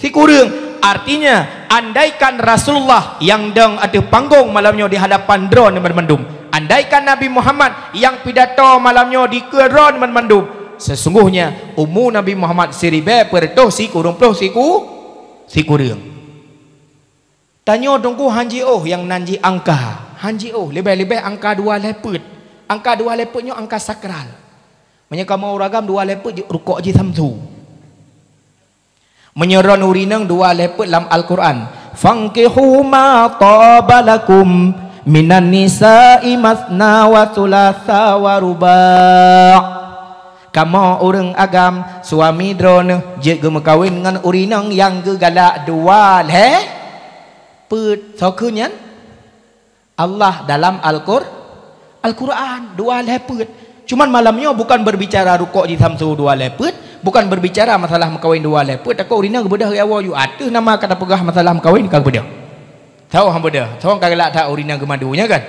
sikureueng. Artinya, andaikan Rasulullah nyang dong ateueh panggong malam nyoe di hadapan droeneuh banmandum, andaikan Nabi Muhammad nyang pidato malam nyoe dikeue droeneuh banmandum, sesungguhnya umu Nabi Muhammad siribée peuet reutôh sikureueng ploh siku-, sikureueng. Tanyoe teungku han jiôh nyang nan jih angka. Han jiôh, leubeh-leubeh angka dua lhèe peuet. Angka dua lhèe peuet nyoe angka sakral. Meunyoe kamoe ureueng agam dua lhèe peuet jeuet rukok jisamsu. Meunyoe droeneuh ureueng inong dua lhèe peuet lam Al-Qur'an, "Fankihu ma taba lakum minan nisa'i matsna wa tsulatsa wa ruba'." Kamoe ureueng agam, suami droeneuh jeuet geumeukawen ngon ureueng inong nyang geugalak dua lhèe peuet. Soe kheun nyan? Allah dalam Al-Qur-, Al-Qur'an, dua lhèe peuet. Cuman malam nyoe bukan berbicara rukok jisamsu dua lhèe peuet, bukan berbicara masalah meukawen dua lhèe peuet, takot ureueng inong geubeudôh awai aju ateueh nama ka tapeugah masalah meukawen ka geubeudôh. Soe han beudôh, soe ka galak that ureueng inong geumadu, nya kan?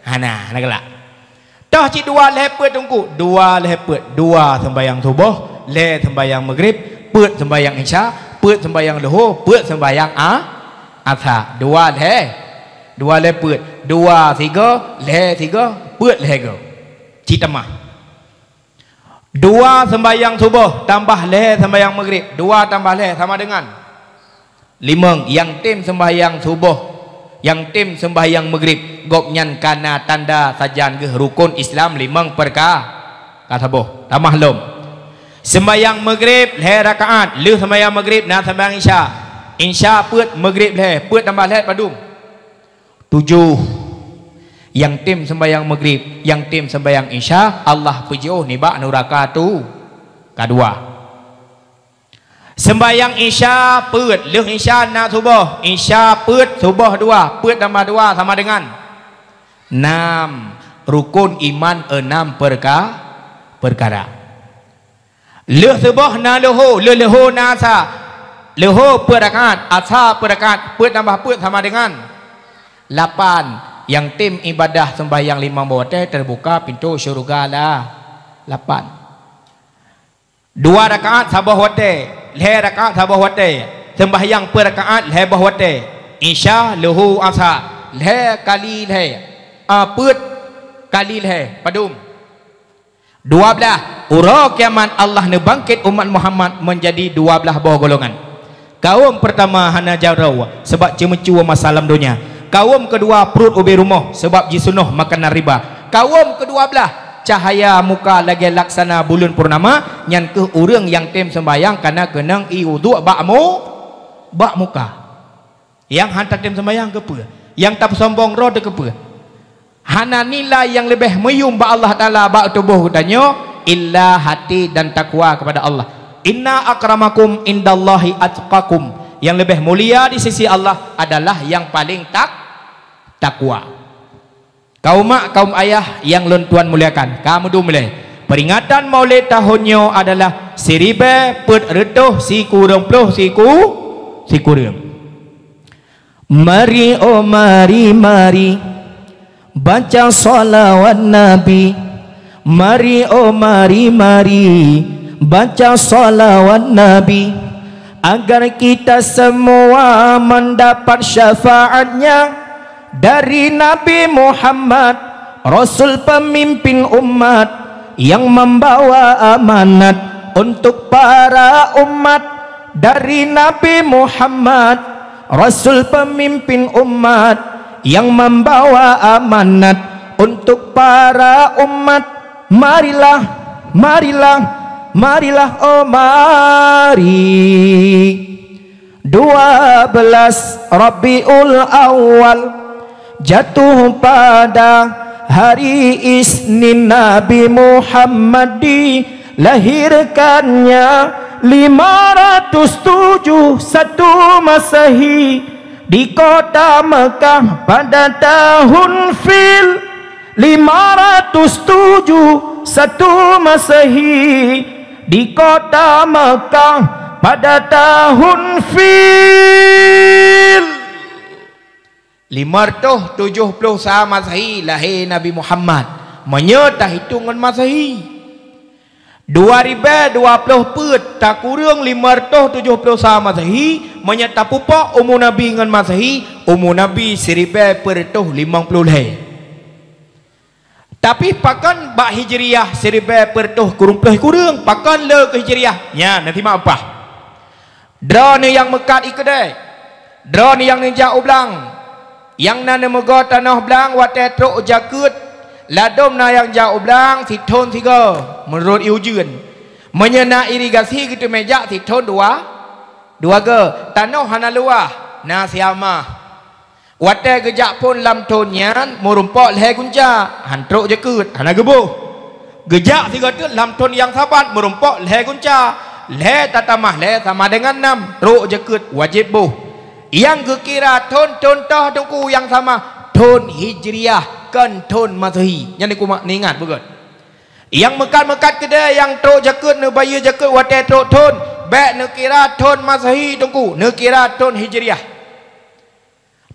Hana, hana galak. Toh cit dua lhèe peuet teungku, dua lhèe peuet, dua sembahyang suboh, lhèe sembahyang maghrib, peuet sembahyang isya, peuet sembahyang luhô, peuet sembahyang a-, asa, dua lhèe, dua lhèe peuet, dua sigoe, lhèe sigoe, peuet lhèe goe. Cit tamah. Dua sembahyang suboh tambah lhèe sembahyang maghrib, dua tambah lhèe sama dengan limong. Nyang tem sembahyang suboh, nyang tem sembahyang maghrib, gobnyan ka na tanda sajan geuh rukon Islam limong perka-, ka saboh. Tamah lom. Sembahyang maghrib lhèe rakaat, lheueh sembahyang maghrib na sembahyang isya. Isya peuet, maghrib lhèe, peuet tambah lhèe padum? Tujoh. Nyang tem sembahyang maghrib, nyang tem sembahyang isya, Allah peujiôh nibak nuraka tu. Ka dua. Sembahyang isya peuet, lheueh isya na suboh, isya peuet, suboh dua, peuet tambah dua sama dengan nam. Rukon iman enam perka-, perkara. Lheueh suboh na luhô, lheueh luhô na asa. Luhô peuet rakaat, asa peuet rakaat, peuet tambah peuet sama dengan lapan. Nyang tem ibadah sembahyang limong boh watèe teubuka pintoe syeuruga lah. Lapan. Dua rakaat saboh watèe, lhèe rakaat saboh watèe. Sembahyang peuet rakaat lhèe boh watèe. Isya, luhô, asa. Lhèe kali lhèe. Ah, peuet kali lhèe. Padum? Dua blaih. Uroe kiamat Allah neubangkét umat Muhammad meunjadi dua blaih boh golongan. Kawôm peurtama hana jaroe sabab ceumeucue masa lam donya. Kawôm keudua pruet ubé rumoh sabab jiseunoh makanan riba. Kawôm keudua blaih cahya muka lagèe laksana buleuen purnama, nyan kheueh ureueng nyang tem seumbahyang kana keunong ié udhu bak mu-, bak muka. Nyang han tatem seumbahyang keupeue? Nyang tapeusombong droe teuh keupeue? Hana nilai nyang leubeh meuyuem bak Allah Taala bak tuboh geutanyoe, illa hati dan takwa kepada Allah. "Inna akramakum indallahi atqakum." Nyang leubeh mulia di sisi Allah adalah nyang paleng tak-, takwa. Kaum mak, kaum ayah nyang lôn tuan muliakan, ka meudum lé. Peuringatan Maulid tahun nyoe adalah siribèe peuet reutôh sikureueng ploh siku-, sikureueng. Mari, oh mari, mari, baca salawat Nabi. Mari, oh mari, mari, baca salawat Nabi, agar kita semua mendapat syafaatnya dari Nabi Muhammad, Rasul pemimpin umat yang membawa amanat untuk para umat dari Nabi Muhammad, Rasul pemimpin umat yang membawa amanat untuk para umat. Marilah, marilah, marilah, oh mari. Dua belas Rabiul Awal jatuh pada hari Isnin, Nabi Muhammad dilahirkannya. Lima ratus tujuh satu Masehi di kota Mekah pada tahun Fil. Lima ratus tujuh satu Masehi di kota Mekah pada tahun Fil. Lima ratus tujuh puluh sa Masehi lahé Nabi Muhammad, meunyoe tahitong ngon Masehi. Dua ribèe dua ploh peuet takureueng lima ratus tujuh puluh sa Masehi, meunyoe tapupok umu Nabi ngon Masehi, umu Nabi siribèe peuet reutôh limong ploh lhèe. Tapi pakon bak Hijriah siribèe peuet reutôh kureueng ploh kureueng, pakon le keu Hijriah? Nyan, na simak upah. Droeneuh nyang meukat ie keudè, droeneuh nyang neujak u blang, Nyang na neumeugoe tanoh blang watée trok jakeuet, ladôm na nyang jak u blang sithon sigoe, meunurot ié ujeuen. Meunyoe na irigasi geuteumé jak sithon dua, dua goe. Tanoh hana luwah, na siamah. Watée geujak phon lam thon nyan, meurumpok lhée gunca, han trok jakeuet, hana geuboh. Geujak sigoe teuk lam thon nyang saban, meurumpok lhée gunca, lhée tatamah lhée sama dengan nam, trok jakeuet, wajéb boh. Nyang geukira thon-thon toh Teungku nyang sama, thon Hijriah, kon thon Masehi. Nyan neukumak, neuingat beugét. Nyang meukat-meukat keudée nyang trok jakeuet, neubayeue jakeuet watée trok thon, bék neukira thon Masehi Teungku, neukira thon Hijriah.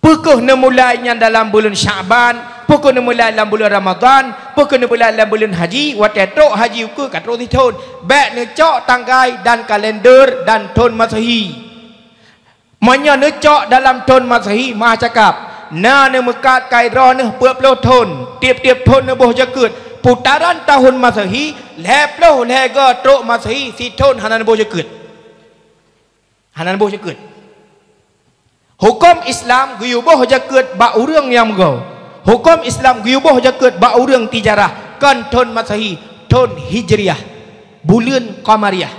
Peu kheueh neumulai nyan dalam buleuen Sya'ban, peu kheueh neumulai lam buleuen Ramadhan, peu kheueh neumulai lam buleuen haji, watée trok haji ukeue ka trok sithon. Bék neucok tanggai dan kalender dan thon Masehi. Meunyoe neucok dalam thon Masehi, meuah cakap, na neumeukat keu droeneuh peuet ploh thon, tieb-tieb thon neuboh jakeuet. Putaran tahun Masehi, lhée ploh lhée goe trok Masehi, sithon hana neuboh jakeuet. Hana neuboh jakeuet. Huköm Islam geuyue boh jakeuet bak ureuëng nyang meugoe. Huköm Islam geuyue boh jakeuet bak ureuëng tijarah, kon thon Masehi, thon Hijriah, buleuen Qamariyah.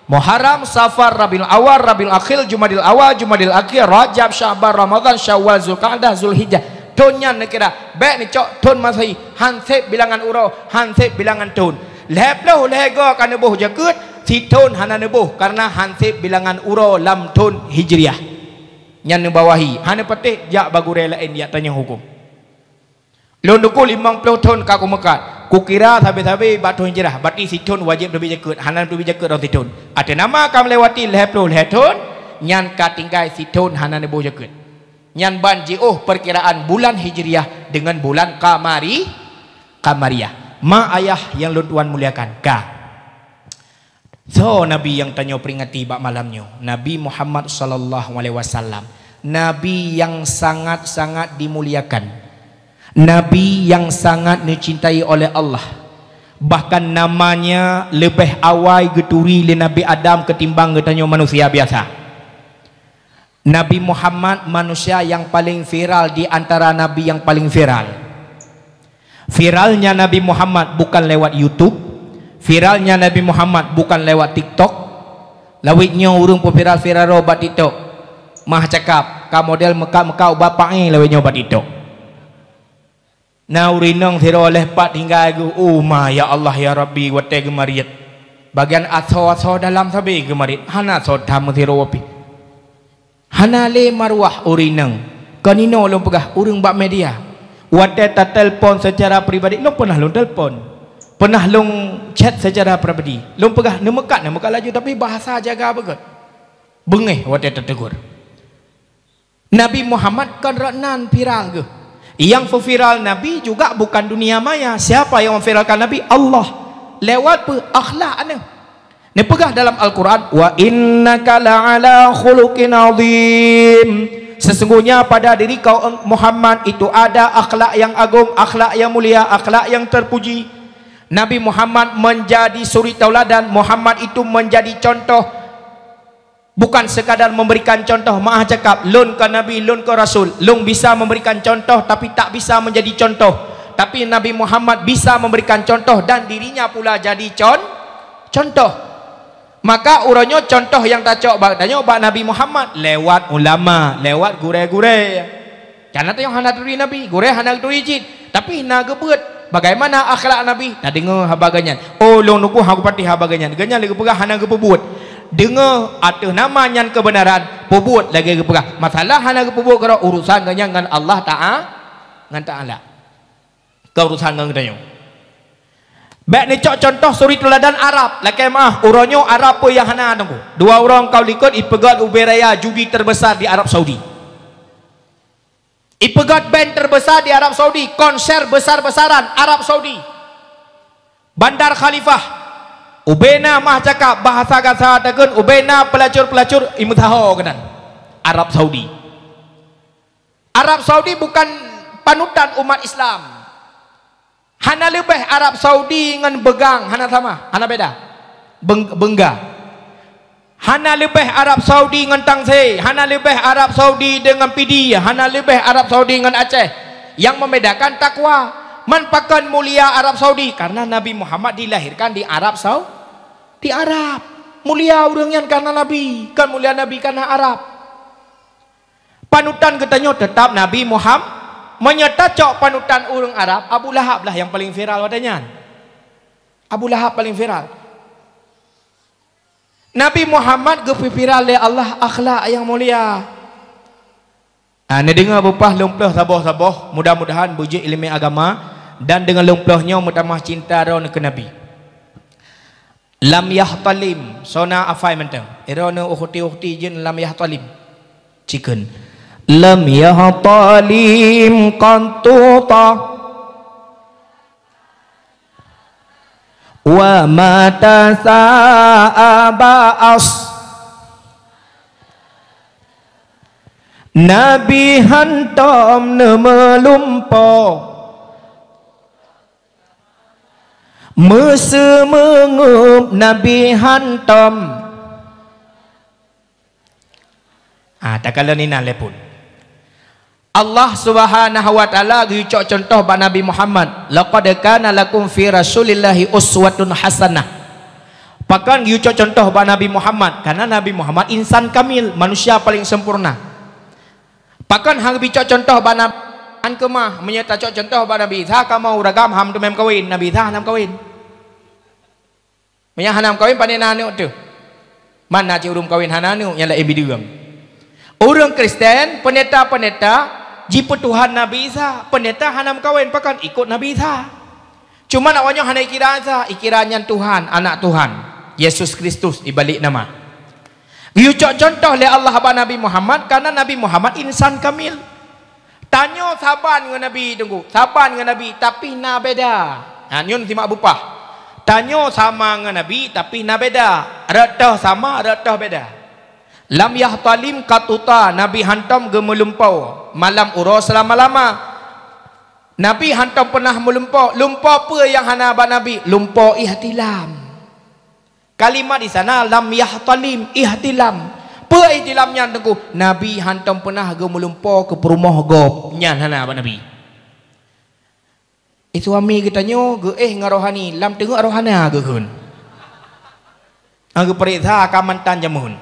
Muharram, Safar, Rabiul Awal, Rabiul Akhir, Jumadil Awal, Jumadil Akhir, Rajab, Sya'ban, Ramadhan, Syawal, Zulqa'dah, Zulhijjah. Thon nyan neukira, bék neucok thon Masehi, han sép bilangan uroe, han sép bilangan thon. Lhée ploh lhée goe ka neuboh jakeuet, sithon hana neuboh, kareuna han sép bilangan uroe lam thon Hijriah. Nyan neubawahi, hana patéh jak bak gurée laén jak tanyong huköm. Lôn Teungku limong ploh thon ka kumeukat, kukira sabe-sabe bak thon Hijriah, berarti sithon wajéb teubiet jakeuet, hana teubiet jakeuet rot sithon. Ateueh nama ka meulewati lhée ploh lhée thon, nyan ka tinggai sithon hana neuboh jakeuet. Nyan ban jiôh peurkiraan bulan Hijriah deungon bulan Qamari, Qamariyah. Ma ayah nyang lôn tuan muliakan, ka. Soe Nabi nyang tanyoe peuringati bak malam nyoe? Nabi Muhammad sallallahu alaihi wasallam. Nabi nyang sangat-sangat dimuliakan. Nabi nyang sangat neucintai oleh Allah. Bahkan namanya leubeh awai geuturi lé Nabi Adam ketimbang geutanyoe manusia biasa. Nabi Muhammad manusia nyang paleng viral di antara nabi nyang paleng viral. Viralnya Nabi Muhammad bukan lewat YouTube, viralnya Nabi Muhammad bukan lewat TikTok. Lawét nyoe ureuëng peuviral-viral droe bak TikTok. Meuah cakap, ka model meukat-meukat u bapak nyoe lawét nyoe bak TikTok. Na ureuëng inong sidroe lhée pat tinggai geuh, "Oh ma, ya Allah, ya Rabbi, watée geumariet. Bagian asoe-asoe dalam sabe geumariet, hana soe tham sidroe pih. Hana lé maruah ureuëng inong." Kon inoe lôn peugah ureuëng bak media. Watée tatelpon secara pribadi, lôn pernah lôn telpon. Pernah lôn chat secara pribadi. Lôn peugah, neumeukat, neumeukat laju, tapi bahasa jaga beugét. Beungéh watée tategur. Nabi Muhammad kon rot nan viral geuh. Nyang peuviral Nabi juga bukan dunia maya. Siapa yang memviralkan Nabi? Allah. Lewat peue? Akhlak aneuk. Neupeugah dalam Al-Quran, "Wa innaka la'ala khuluqin azim." Sesungguhnya pada diri kau, Muhammad, itu ada akhlak yang agung, akhlak yang mulia, akhlak yang terpuji. Nabi Muhammad menjadi suri tauladan. Muhammad itu menjadi contoh. Bukan sekadar memberikan contoh, meuah cakap, lôn kon nabi, lôn kon rasul, lôn bisa memberikan contoh, tapi tak bisa menjadi contoh. Tapi Nabi Muhammad bisa memberikan contoh dan dirinya pula jadi con-, contoh. Maka uroe nyoe contoh nyang tacok bak tanyoe bak Nabi Muhammad lewat ulama, lewat gurée-gurée. Kana tanyoe hana turi Nabi, gurée hana turi cit, tapi na geubeuet. Bagaimana akhlak Nabi? Tadeungoe haba geuh nyan. Oh, lôn Teungku hana kupatéh haba geuh nyan. Geuh nyan lé geupeugah hana geupeubuet. Deungoe ateueh nama nyan keubeunaran, peubuet lagée geupeugah. Masalah hana geupeubuet keudroe, urusan geuh nyan ngon Allah Ta'a-, ngon Ta'ala. Keu urusan ngon geutanyoe. Bék neucok contoh suri teuladan Arab. Lakée meuah, uroe nyoe Arab peue nyang hana Teungku? Dua uroe ka likot ipeugét ubé raya judi terbesar di Arab Saudi. Ipeugét band terbesar di Arab Saudi, konser besar-besaran Arab Saudi. Bandar Khalifah. Ubé na meuah cakap bahasa gasa takheun, ubé na pelacur-pelacur imeusaho keunan. Arab Saudi. Arab Saudi bukan panutan umat Islam. Hana leubeh Arab Saudi ngon beugang, hana sama, hana beda. Beng-, bengga. Hana leubeh Arab Saudi ngon Tangse, hana leubeh Arab Saudi deungon Pidie, hana leubeh Arab Saudi ngon Aceh. Nyang membedakan takwa. Man pakon mulia Arab Saudi? Karena Nabi Muhammad dilahirkan di Arab Sau-, di Arab. Mulia ureuëng nyan karena Nabi, kon mulia Nabi karena Arab. Panutan geutanyoe teutap Nabi Muhammad. Meunyoe tacok panutan ureuëng Arab, Abu Lahab lah nyang paleng viral watée nyan. Abu Lahab paleng viral. Nabi Muhammad geupeuviral lé Allah akhlak nyang mulia. Ah, neudeungoe beupah lôn ploh saboh-saboh, mudah-mudahan beujeuet iéleumé agama dan deungon lôn ploh nyoe meutamah cinta droeneuh keu Nabi. Lam yahtalim, sona afai mantong. Droeneuh ukhti-ukhti jeuet lam yahtalim. Cikheun. Lam yahtalim qattu ta. Wa mata sa'a ba'as. Nabi hantom neumeulumpo. Meuseumeungeup Nabi hantom. Ah, takalon inan lé phon. Allah Subhanahu wa Taala geuyue cok cuntoh bak Nabi Muhammad, "Laqad kana lakum fi Rasulillahi uswatun hasanah." Pakon geuyue cok cuntoh bak Nabi Muhammad? Karena Nabi Muhammad insan kamil, manusia paling sempurna. Pakon han geubri cok cuntoh bak Nabi? An keumah, meunyoe tacok cuntoh bak Nabi Isa, kamoe ureuëng agam han teumé meukawen, Nabi Isa hana meukawen. Meunyoe hana meukawen, pane na aneuëk teuh? Man na cit ureuëng meukawen hana aneuëk, nyang laén bideueng. Ureuëng Kristen, peundeta-peundeta jipeutuhan Nabi Isa, peundeta hana meukawen, pakon? Ikot Nabi Isa. Cuma awaknyoe hana ikira Isa, ikira nyan Tuhan, Anak Tuhan, Yesus Kristus ibalek nama. Geuyue cok cuntoh lé Allah bak Nabi Muhammad, karena Nabi Muhammad insan kamil. Tanyoe saban ngon Nabi, Teungku, saban ngon Nabi, tapi na beda. Ha, nyoe simak beupah. Tanyoe sama ngon Nabi, tapi na beda. Rot toh sama, rot toh beda. Lam yahtalim qattu ta, Nabi hantom geumeuleumpo malam uroe seulama-lama. Nabi hantom peunah meulumpo. Lumpo peue nyang hana bak Nabi? Lumpo ihtilam. Kalimat di sana lam yahtalim, ihtilam. Peue ihtilam nyan, Teungku? Nabi hantom peunah geumeulumpo keu peurumoh gob. Nyan hana bak Nabi. Eh, suami geutanyoe geuéh ngon rohani, lam teungoh rohana geukheun. Ah, geupareksa ka mantan jameun.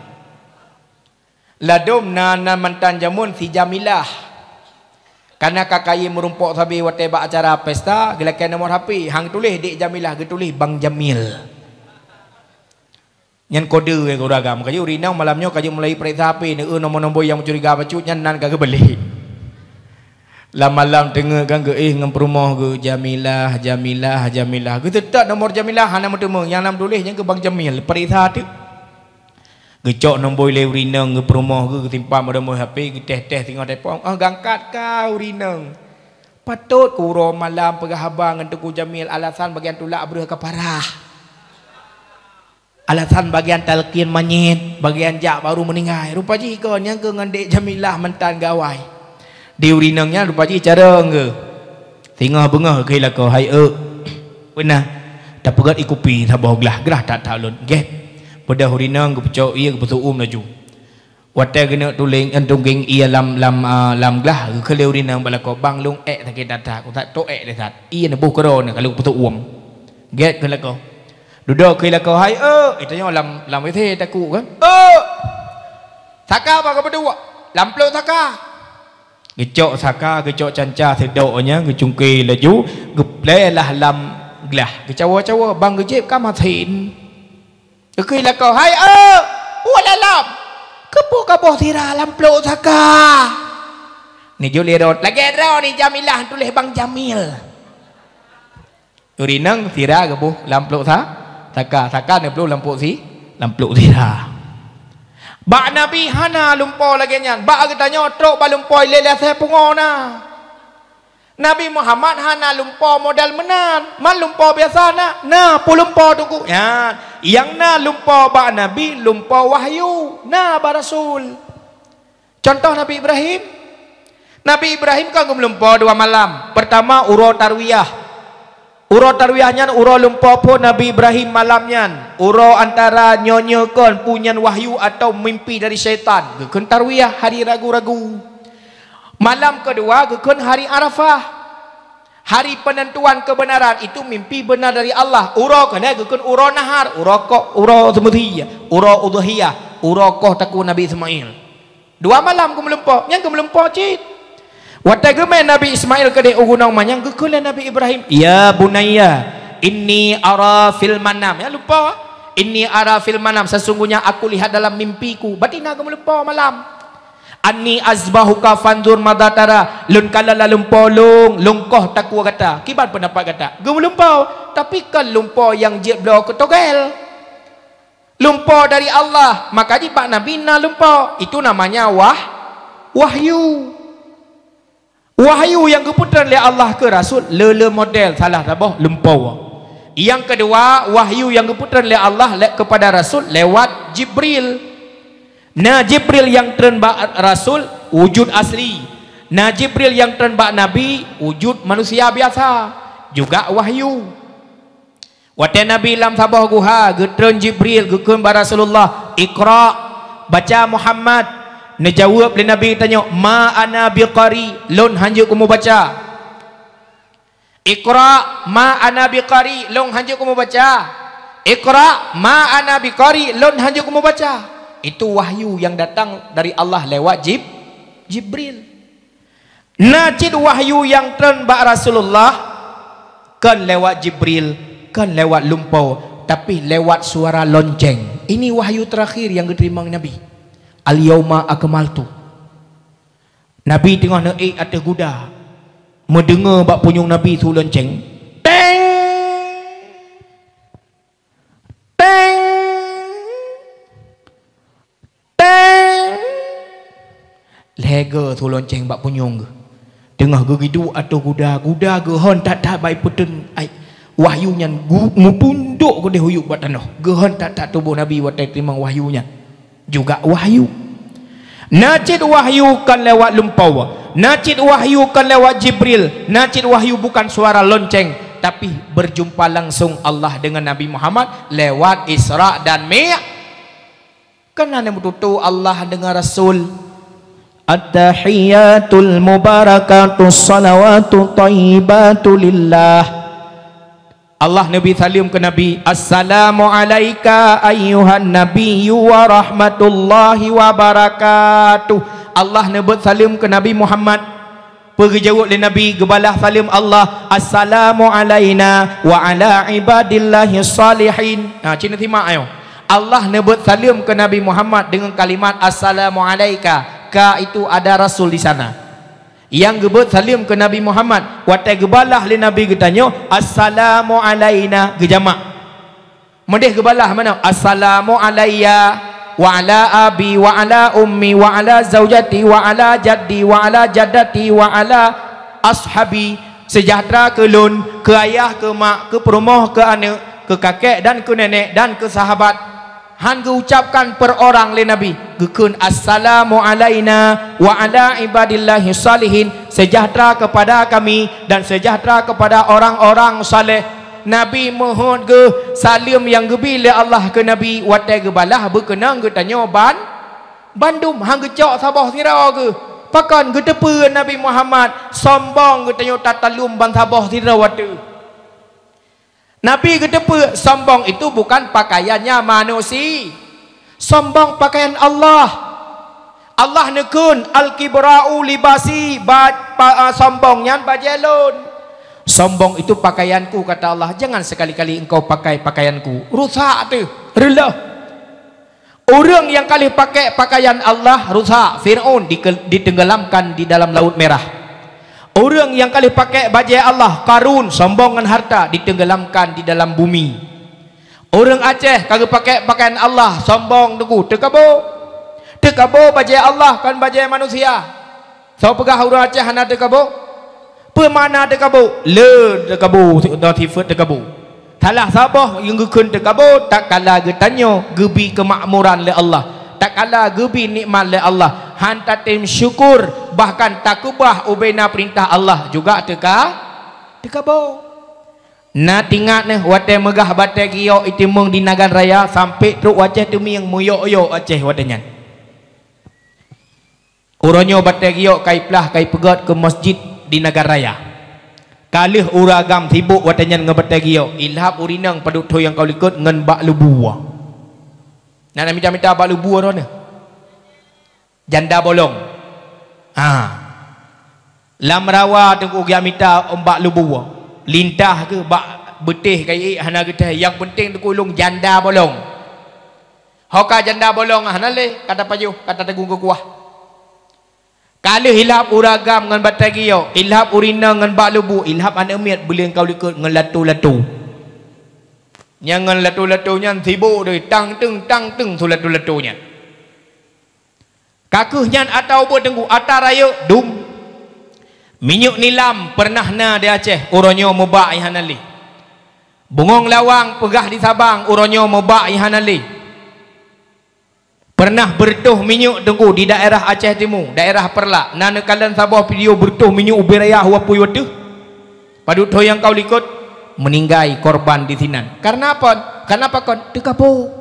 Ladôm na, na mantan jameun si Jamilah. Kana ka kayém meurumpok sabe watée bak acara pesta, geulakée nomor H P, han geutuléh Dek Jamilah, geutuléh Bang Jamil. Nyan kode, eh, kode agam. Kaji ureuëng inong malam nyoe kaji mulai pareksa H P, neueu nomor-nomor nyang meucuriga bacut nyan nan ka geubalek. Lam malam teungeut kan geuéh ngon peurumoh geuh, "Jamilah, Jamilah, Jamilah." Geuteutap nomor Jamilah hana meuteumé, nyang na meutuléh nyan keuh Bang Jamil, pareksa teuk. Geucok nombor lé ureuëng inong geuh peurumoh geuh, geusimpan bak rumoh H P, geuteh-teh singoh telepon, "Oh, geuangkat ka ureuëng inong." Patot keu uroe malam peugah haba ngon Teungku Jamil, alasan bagian tulak breueh ka parah. Alasan bagian talkin manyét, bagian jak baru meuninggai. Rupa jih kon nyang keu ngon Dek Jamilah mantan gawai. Di ureuëng inong nyan rupa jih carông geuh. Singoh beungoh keu lakoe, "Hai eu, peue na? Tapeugét ie kupi saboh glah, glah that-that lôn." "Gét." Beudôh ureuëng inong geupeucok ie, geupeusu'um laju. Watée geuneuk tuléng, eh, tunggeng ie lam, lam, ah, lam glah, geukheun lé ureuëng inong bak lakoe, "Bang, lôn ék sakét that-that, kutak tok ék lé that. Ie neuboh keudroe neuh ka lôn peusu'um." Gét keu lakoe. Dudoe keu lakoe, "Hai eu," eh, tanyoe lam, lam W C takot kan. "Eu! Saka bak geupeuduek, lam plôk saka." Geucok saka, geucok canca sidok nyan, geucungke laju, geuplé lah lam glah. Geucawa-cawa, bang geujieb ka masin. Geukheun lakoe, "Hai eu, peue lam? Keupeue kaboh sira lam plôk saka?" Neujok lé rot, "Lagée droe ni Jamilah tuléh Bang Jamil." Ureuëng inong sira geuboh lam plôk sa-, saka, saka neuploh lam plôk si-, lam plôk sira. Bak Nabi hana lumpo lagée nyan. Bak geutanyoe trok bak lumpo ilée lasée pungo na. Nabi Muhammad hana lumpo model meunan. Man lumpo biasa na? Na, peue lumpo Teungku? Nyan, nyang na lumpo bak Nabi, lumpo wahyu. Na bak Rasul. Contoh Nabi Ibrahim. Nabi Ibrahim kan geumeulumpo dua malam. Pertama, uroe tarwiyah. Uroe tarwiyah nyan uroe lumpoe phon Nabi Ibrahim malam nyan. Uroe antara nyoe-nyoe kon peue nyan wahyu atawa mimpi dari syaitan. Geukheun tarwiyah hari ragu-ragu. Malam keudua geukheun hari Arafah. Hari penentuan kebenaran, itu mimpi benar dari Allah. Uroe keunoe geukheun uroe nahar, uroe kok, uroe seumeudhi, uroe udhiyah, uroe koh takue Nabi Ismail. Dua malam geumeulumpoe, nyan geumeulumpoe cit. Watée geumé Nabi Ismail keudeh u gunong manyang, geukheun lé Nabi Ibrahim, "Ya bunayya, inni ara fil manam." Ya, lumpoe. "Inni ara fil manam, sesungguhnya aku lihat dalam mimpiku." Berarti na geumeulumpoe malam. "Anni azbahuka fanzur madza tara." Lôn kalon lam lumpoe lôn, lôn koh takue gata. Kiban peundapat gata? Geumeulumpoe, tapi kon lumpoe nyang jeuet bloe keu togel. Lumpoe dari Allah, maka jih bak Nabi na lumpoe. Itu namanya wah-, wahyu. Wahyu nyang geupeutreun lé Allah keu Rasul, le-le model, salah saboh lumpoe. Nyang keudua, wahyu nyang geupeutreun lé Allah le-, kepada Rasul lewat Jibril. Na Jibril nyang treun bak Rasul wujud asli. Na Jibril nyang treun bak Nabi wujud manusia biasa, juga wahyu. Watée Nabi lam saboh guha, geutreun Jibril geukheun bak Rasulullah, "Iqra, baca Muhammad." Neujaweueb lé Nabi tanyoe, "Ma ana biqari, lôn hanjeuet kumubaca." "Iqra, ma ana biqari, lôn hanjeuet kumubaca." "Iqra, ma ana biqari, lôn hanjeuet kumubaca." Itu wahyu yang datang dari Allah lewat Jib-, Jibril. Na cit wahyu nyang treun bak Rasulullah, kon lewat Jibril, kon lewat lumpoe, tapi lewat suara lonceng. Ini wahyu terakhir nyang geuteurimong Nabi. "Al-yauma akmaltu." Nabi teungoh neuék ateueh guda, meudeungoe bak punyueng Nabi su lonceng. Teng! Teng! Teng! Lhée geu su lonceng bak punyueng geuh. Teungoh geugiduek ateueh guda, guda geuhon that-that bak ipeuteun ai wahyu nyan gu-, meupundok keudeh u yup bak tanoh. Geuhon that-that tuboh Nabi watée teurimong wahyu nyan. Juga wahyu. Na cit wahyu kon lewat lumpoe, na cit wahyu kon lewat Jibril, na cit wahyu bukan suara lonceng, tapi berjumpa langsung Allah dengan Nabi Muhammad lewat Isra dan Mi-, kan hana meututoe Allah dengan Rasul. At-tahiyyatul mubarakatus salawatut thayyibatu lillah. Allah neubri saleuem keu Nabi, "Assalamu alaika ayyuhan nabiyyu wa rahmatullahi wa barakatuh." Allah neubeuet saleuem keu Nabi Muhammad. Peue geujaweueb lé Nabi, geubalah saleuem Allah, "Assalamu alaina wa ala ibadillahis salihin." Ha, cit neusimak ayo. Allah neubeuet saleuem keu Nabi Muhammad deungon kalimat, "Assalamu alaika." Ka itu ada rasul di sana. Nyang geubeuet saleuem keu Nabi Muhammad, watée geubalah lé Nabi geutanyoe, "Assalamu alaina," geujamak. Meudeh geubalah meunan, "Assalamu alayya wa ala abi wa ala ummi wa ala zaujati wa ala jaddi wa ala jaddati wa ala ashabi." Seujahteura keu lôn, keu ayah, keu mak, keu peurumoh, keu aneuëk, keu kakek dan keu nenek dan keu sahabat. Han geuucapkan per orang lé Nabi, geukheun, "Assalamu alaina wa ala ibadillahi salihin," seujahteura kepada kami dan seujahteura kepada orang-orang saleh. Nabi meuheuet geuh saleuem nyang geubri lé Allah keu Nabi, watée geubalah beukeunong geutanyoe ban-, bandum, han geucok saboh sidroe geuh. Pakon? Geuteupeue Nabi Muhammad sombong geutanyoe tataleuem ban saboh sidroe ateueh. Nabi geuteupeue, sombong itu bukan pakaiannya manusia. Sombong pakaian Allah. Allah neukheun, "Al-kibra'u libasi," ba-, pa-, ah, sombong nyan bajée lôn. "Sombong itu pakaianku," kata Allah, "jangan sekali-kali engkau pakai pakaianku." Rusak teuh, reuloh. Ureuëng nyang ka lheueh pakai pakaian Allah rusak, Fir'aun dike-, ditenggelamkan di dalam Laut Merah. Ureuëng nyang ka lheueh pakai bajée Allah, Qarun, sombong ngon harta, ditenggelamkan di dalam bumi. Ureuëng Aceh ka geupakai pakaian Allah, sombong teungku, teukabo. Teukabo bajée Allah, kon bajée manusia. Soe peugah ureuëng Aceh hana teukabo? Peue makna teukabo? Le teukabo, si-, sifeuet teukabo. Salah saboh nyang geukheun teukabo, tatkala geutanyoe geubri keumakmuran lé Allah, tatkala geubri nikmat lé Allah, han tatem syukur, bahkan takeubah ubena peurintah Allah juga teuka-, teukabo. Na teuingat neuh watée meugah batée giyok itimeung di Nagan Raya sampai trok u Aceh Teumieng, meuyok-yok Aceh watée nyan. Uroe nyoe batée giyok ka iplah ka ipeugét keu masjid di Nagan Raya. Ka lheueh ureuëng agam sibok watée nyan ngon batée giyok, ilhab ureuëng inong padub thôn nyang ka likot ngon bak lubu. Na mita-mita bak lubu droeneuh. Janda bolong. Ha. Lam rawa teungku geumita bak lubu. Lintah keu bak beutéh kayée hana geutéh. Nyang penting teungku lôn janda bolong. Ho ka janda bolong hana lé, ka tapajoh, ka tateugong keu kuah. Ka lheueh ilhab ureuëng agam ngon batée giyok, ilhab ureuëng inong ngon bak lubu, ilhab aneuk miet beuleueng ka likot ngon latu-latu. Nyang ngon latu-latu nyan sibok deh, tang teung, tang teung su latu-latu nyan. Ka kheueh nyan ata ubit teungku, ata rayeuk dum. Minyeuk nilam peureunah na di Aceh, uroe nyoe meubak nyang hana lé. Bungong lawang peugah di Sabang, uroe nyoe meubak nyang hana lé. Peureunah beureutoh minyeuk teungku di daerah Aceh Timu, daerah Peureulak. Na neukalon saboh video beureutoh minyeuk ubé raya u apui wateuh. Padub thôn nyang ka likot, meuninggai korban di sinan. Kareuna apa? Kareuna pakon? Teukapo.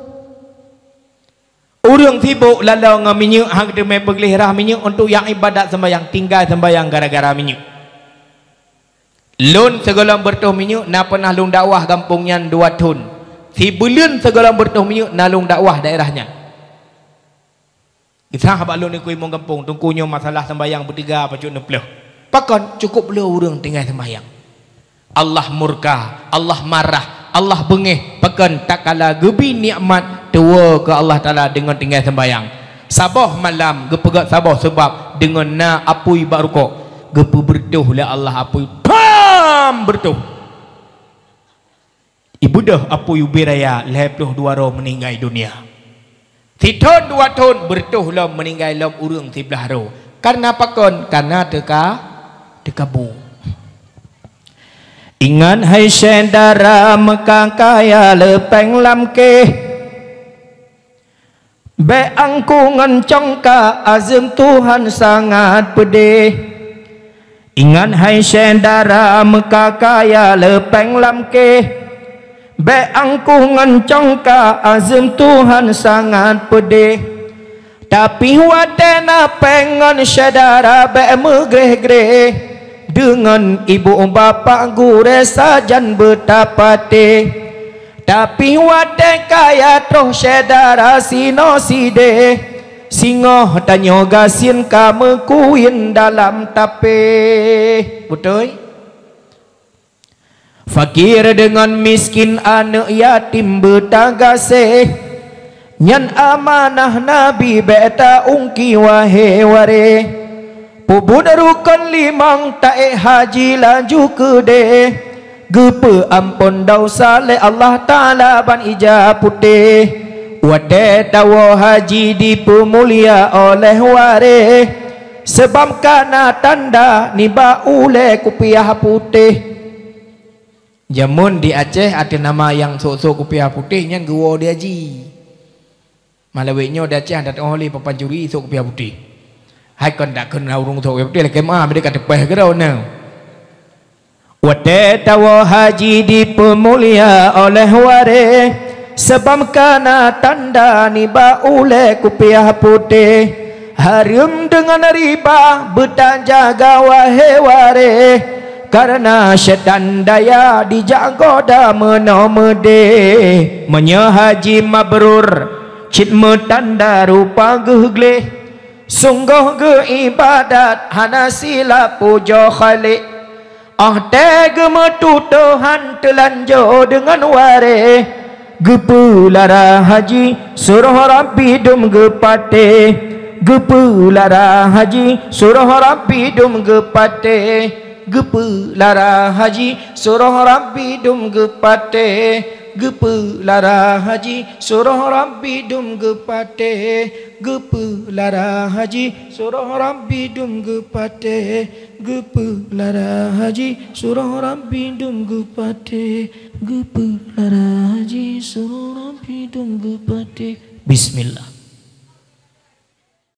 Ureuëng sibok laloe ngon minyeuk, hana teumé peugleh rhah minyeuk untuk nyang ibadat seumbahyang, tinggai seumbahyang gara-gara minyeuk. Lôn sigohlom beureutoh minyeuk na peureunah lôn dakwah gampông nyan dua thôn. Sibuleuen sigohlom beureutoh minyeuk na lôn dakwah daerah nyan. Kisah bak lôn ikui mong gampông, teungku nyoe masalah seumbahyang beuteuga pacut neupleuh. Pakon? Cukup le ureuëng tinggai seumbahyang. Allah murka, Allah marah, Allah beungéh, pakon? Tatkala geubi nikmat tuwoe keu Allah Taala deungon tinggai seumbahyang. Saboh malam geupeugét saboh seubab deungon na apui bak rukok, geupeubeureutoh lé Allah apui, pham, beureutoh. Ibeudôh apui ubé raya lhée ploh dua droe meuninggai dunia. Sithon dua thon beureutoh lom meuninggai lom ureuëng siblaih droe. Kareuna pakon? Kareuna teuka, teukabu. Ingat hai syedara, meuka kaya leupeng lam kéh. Bék angku ngon congka, azeuem Tuhan sangat peudeh. Ingat hai syedara, meuka kaya leupeng lam kéh. Bék angku ngon congka, azeuem Tuhan sangat peudeh. Tapi watée na péng ngon syedara bék meugreh-greh, deungon ibu bapak gurée sajan beutapatéh. Tapi watée kaya troh syedara sinoe sideh, singoh tanyoe gasien ka meukuyen dalam tapéh. Beutôi? Fakir deungon miskin, aneuëk yatim beutagaséh, nyan amanah Nabi bék ta-ungki wahé waréh. Peubuet rukon limong, taék haji laju keudeh, geupeu amphon desya lé Allah Taala ban ija putéh. Watée tawoe haji dipeumulia oleh waréh, sabab ka na tanda nibak ulée kupiah putéh. Jameun di Aceh ateueh nama nyang sôk-sôk kupiah putéh nyan geuwoe di haji. Malam nyoe di Aceh adak teungoh lé papan curi sôk kupiah putéh. Hai kon dak kheun na ureuëng sôk kupiah putéh, lakée meuah, beu ka teupeh keudroe nyoe. Watée tawoe haji dipeumulia oleh waréh, sabab ka na tanda nibak ulée kupiah putéh. Hareuem deungon riba beutajaga wahé waréh, kareuna syaitan daya dijak goda meunoe meudeh. Meunyoe haji mabrur cit meutanda rupa geuh gleh, sunggoh geu ibadat hana silap pujoe Khaliq. Óh tée geumeututohan teulanjô deungon waréh, geupeulara haji surôh Rabbi dum geupatéh. Geupeulara haji surôh Rabbi dum geupatéh. Geupeulara haji surôh Rabbi dum geupatéh. Geupeulara haji surôh Rabbi dum geupatéh. Geupeulara haji surôh Rabbi dum geupatéh. Geupeulara haji surôh Rabbi dum geupatéh. Geupeulara haji surôh Rabbi dum geupatéh. Bismillah.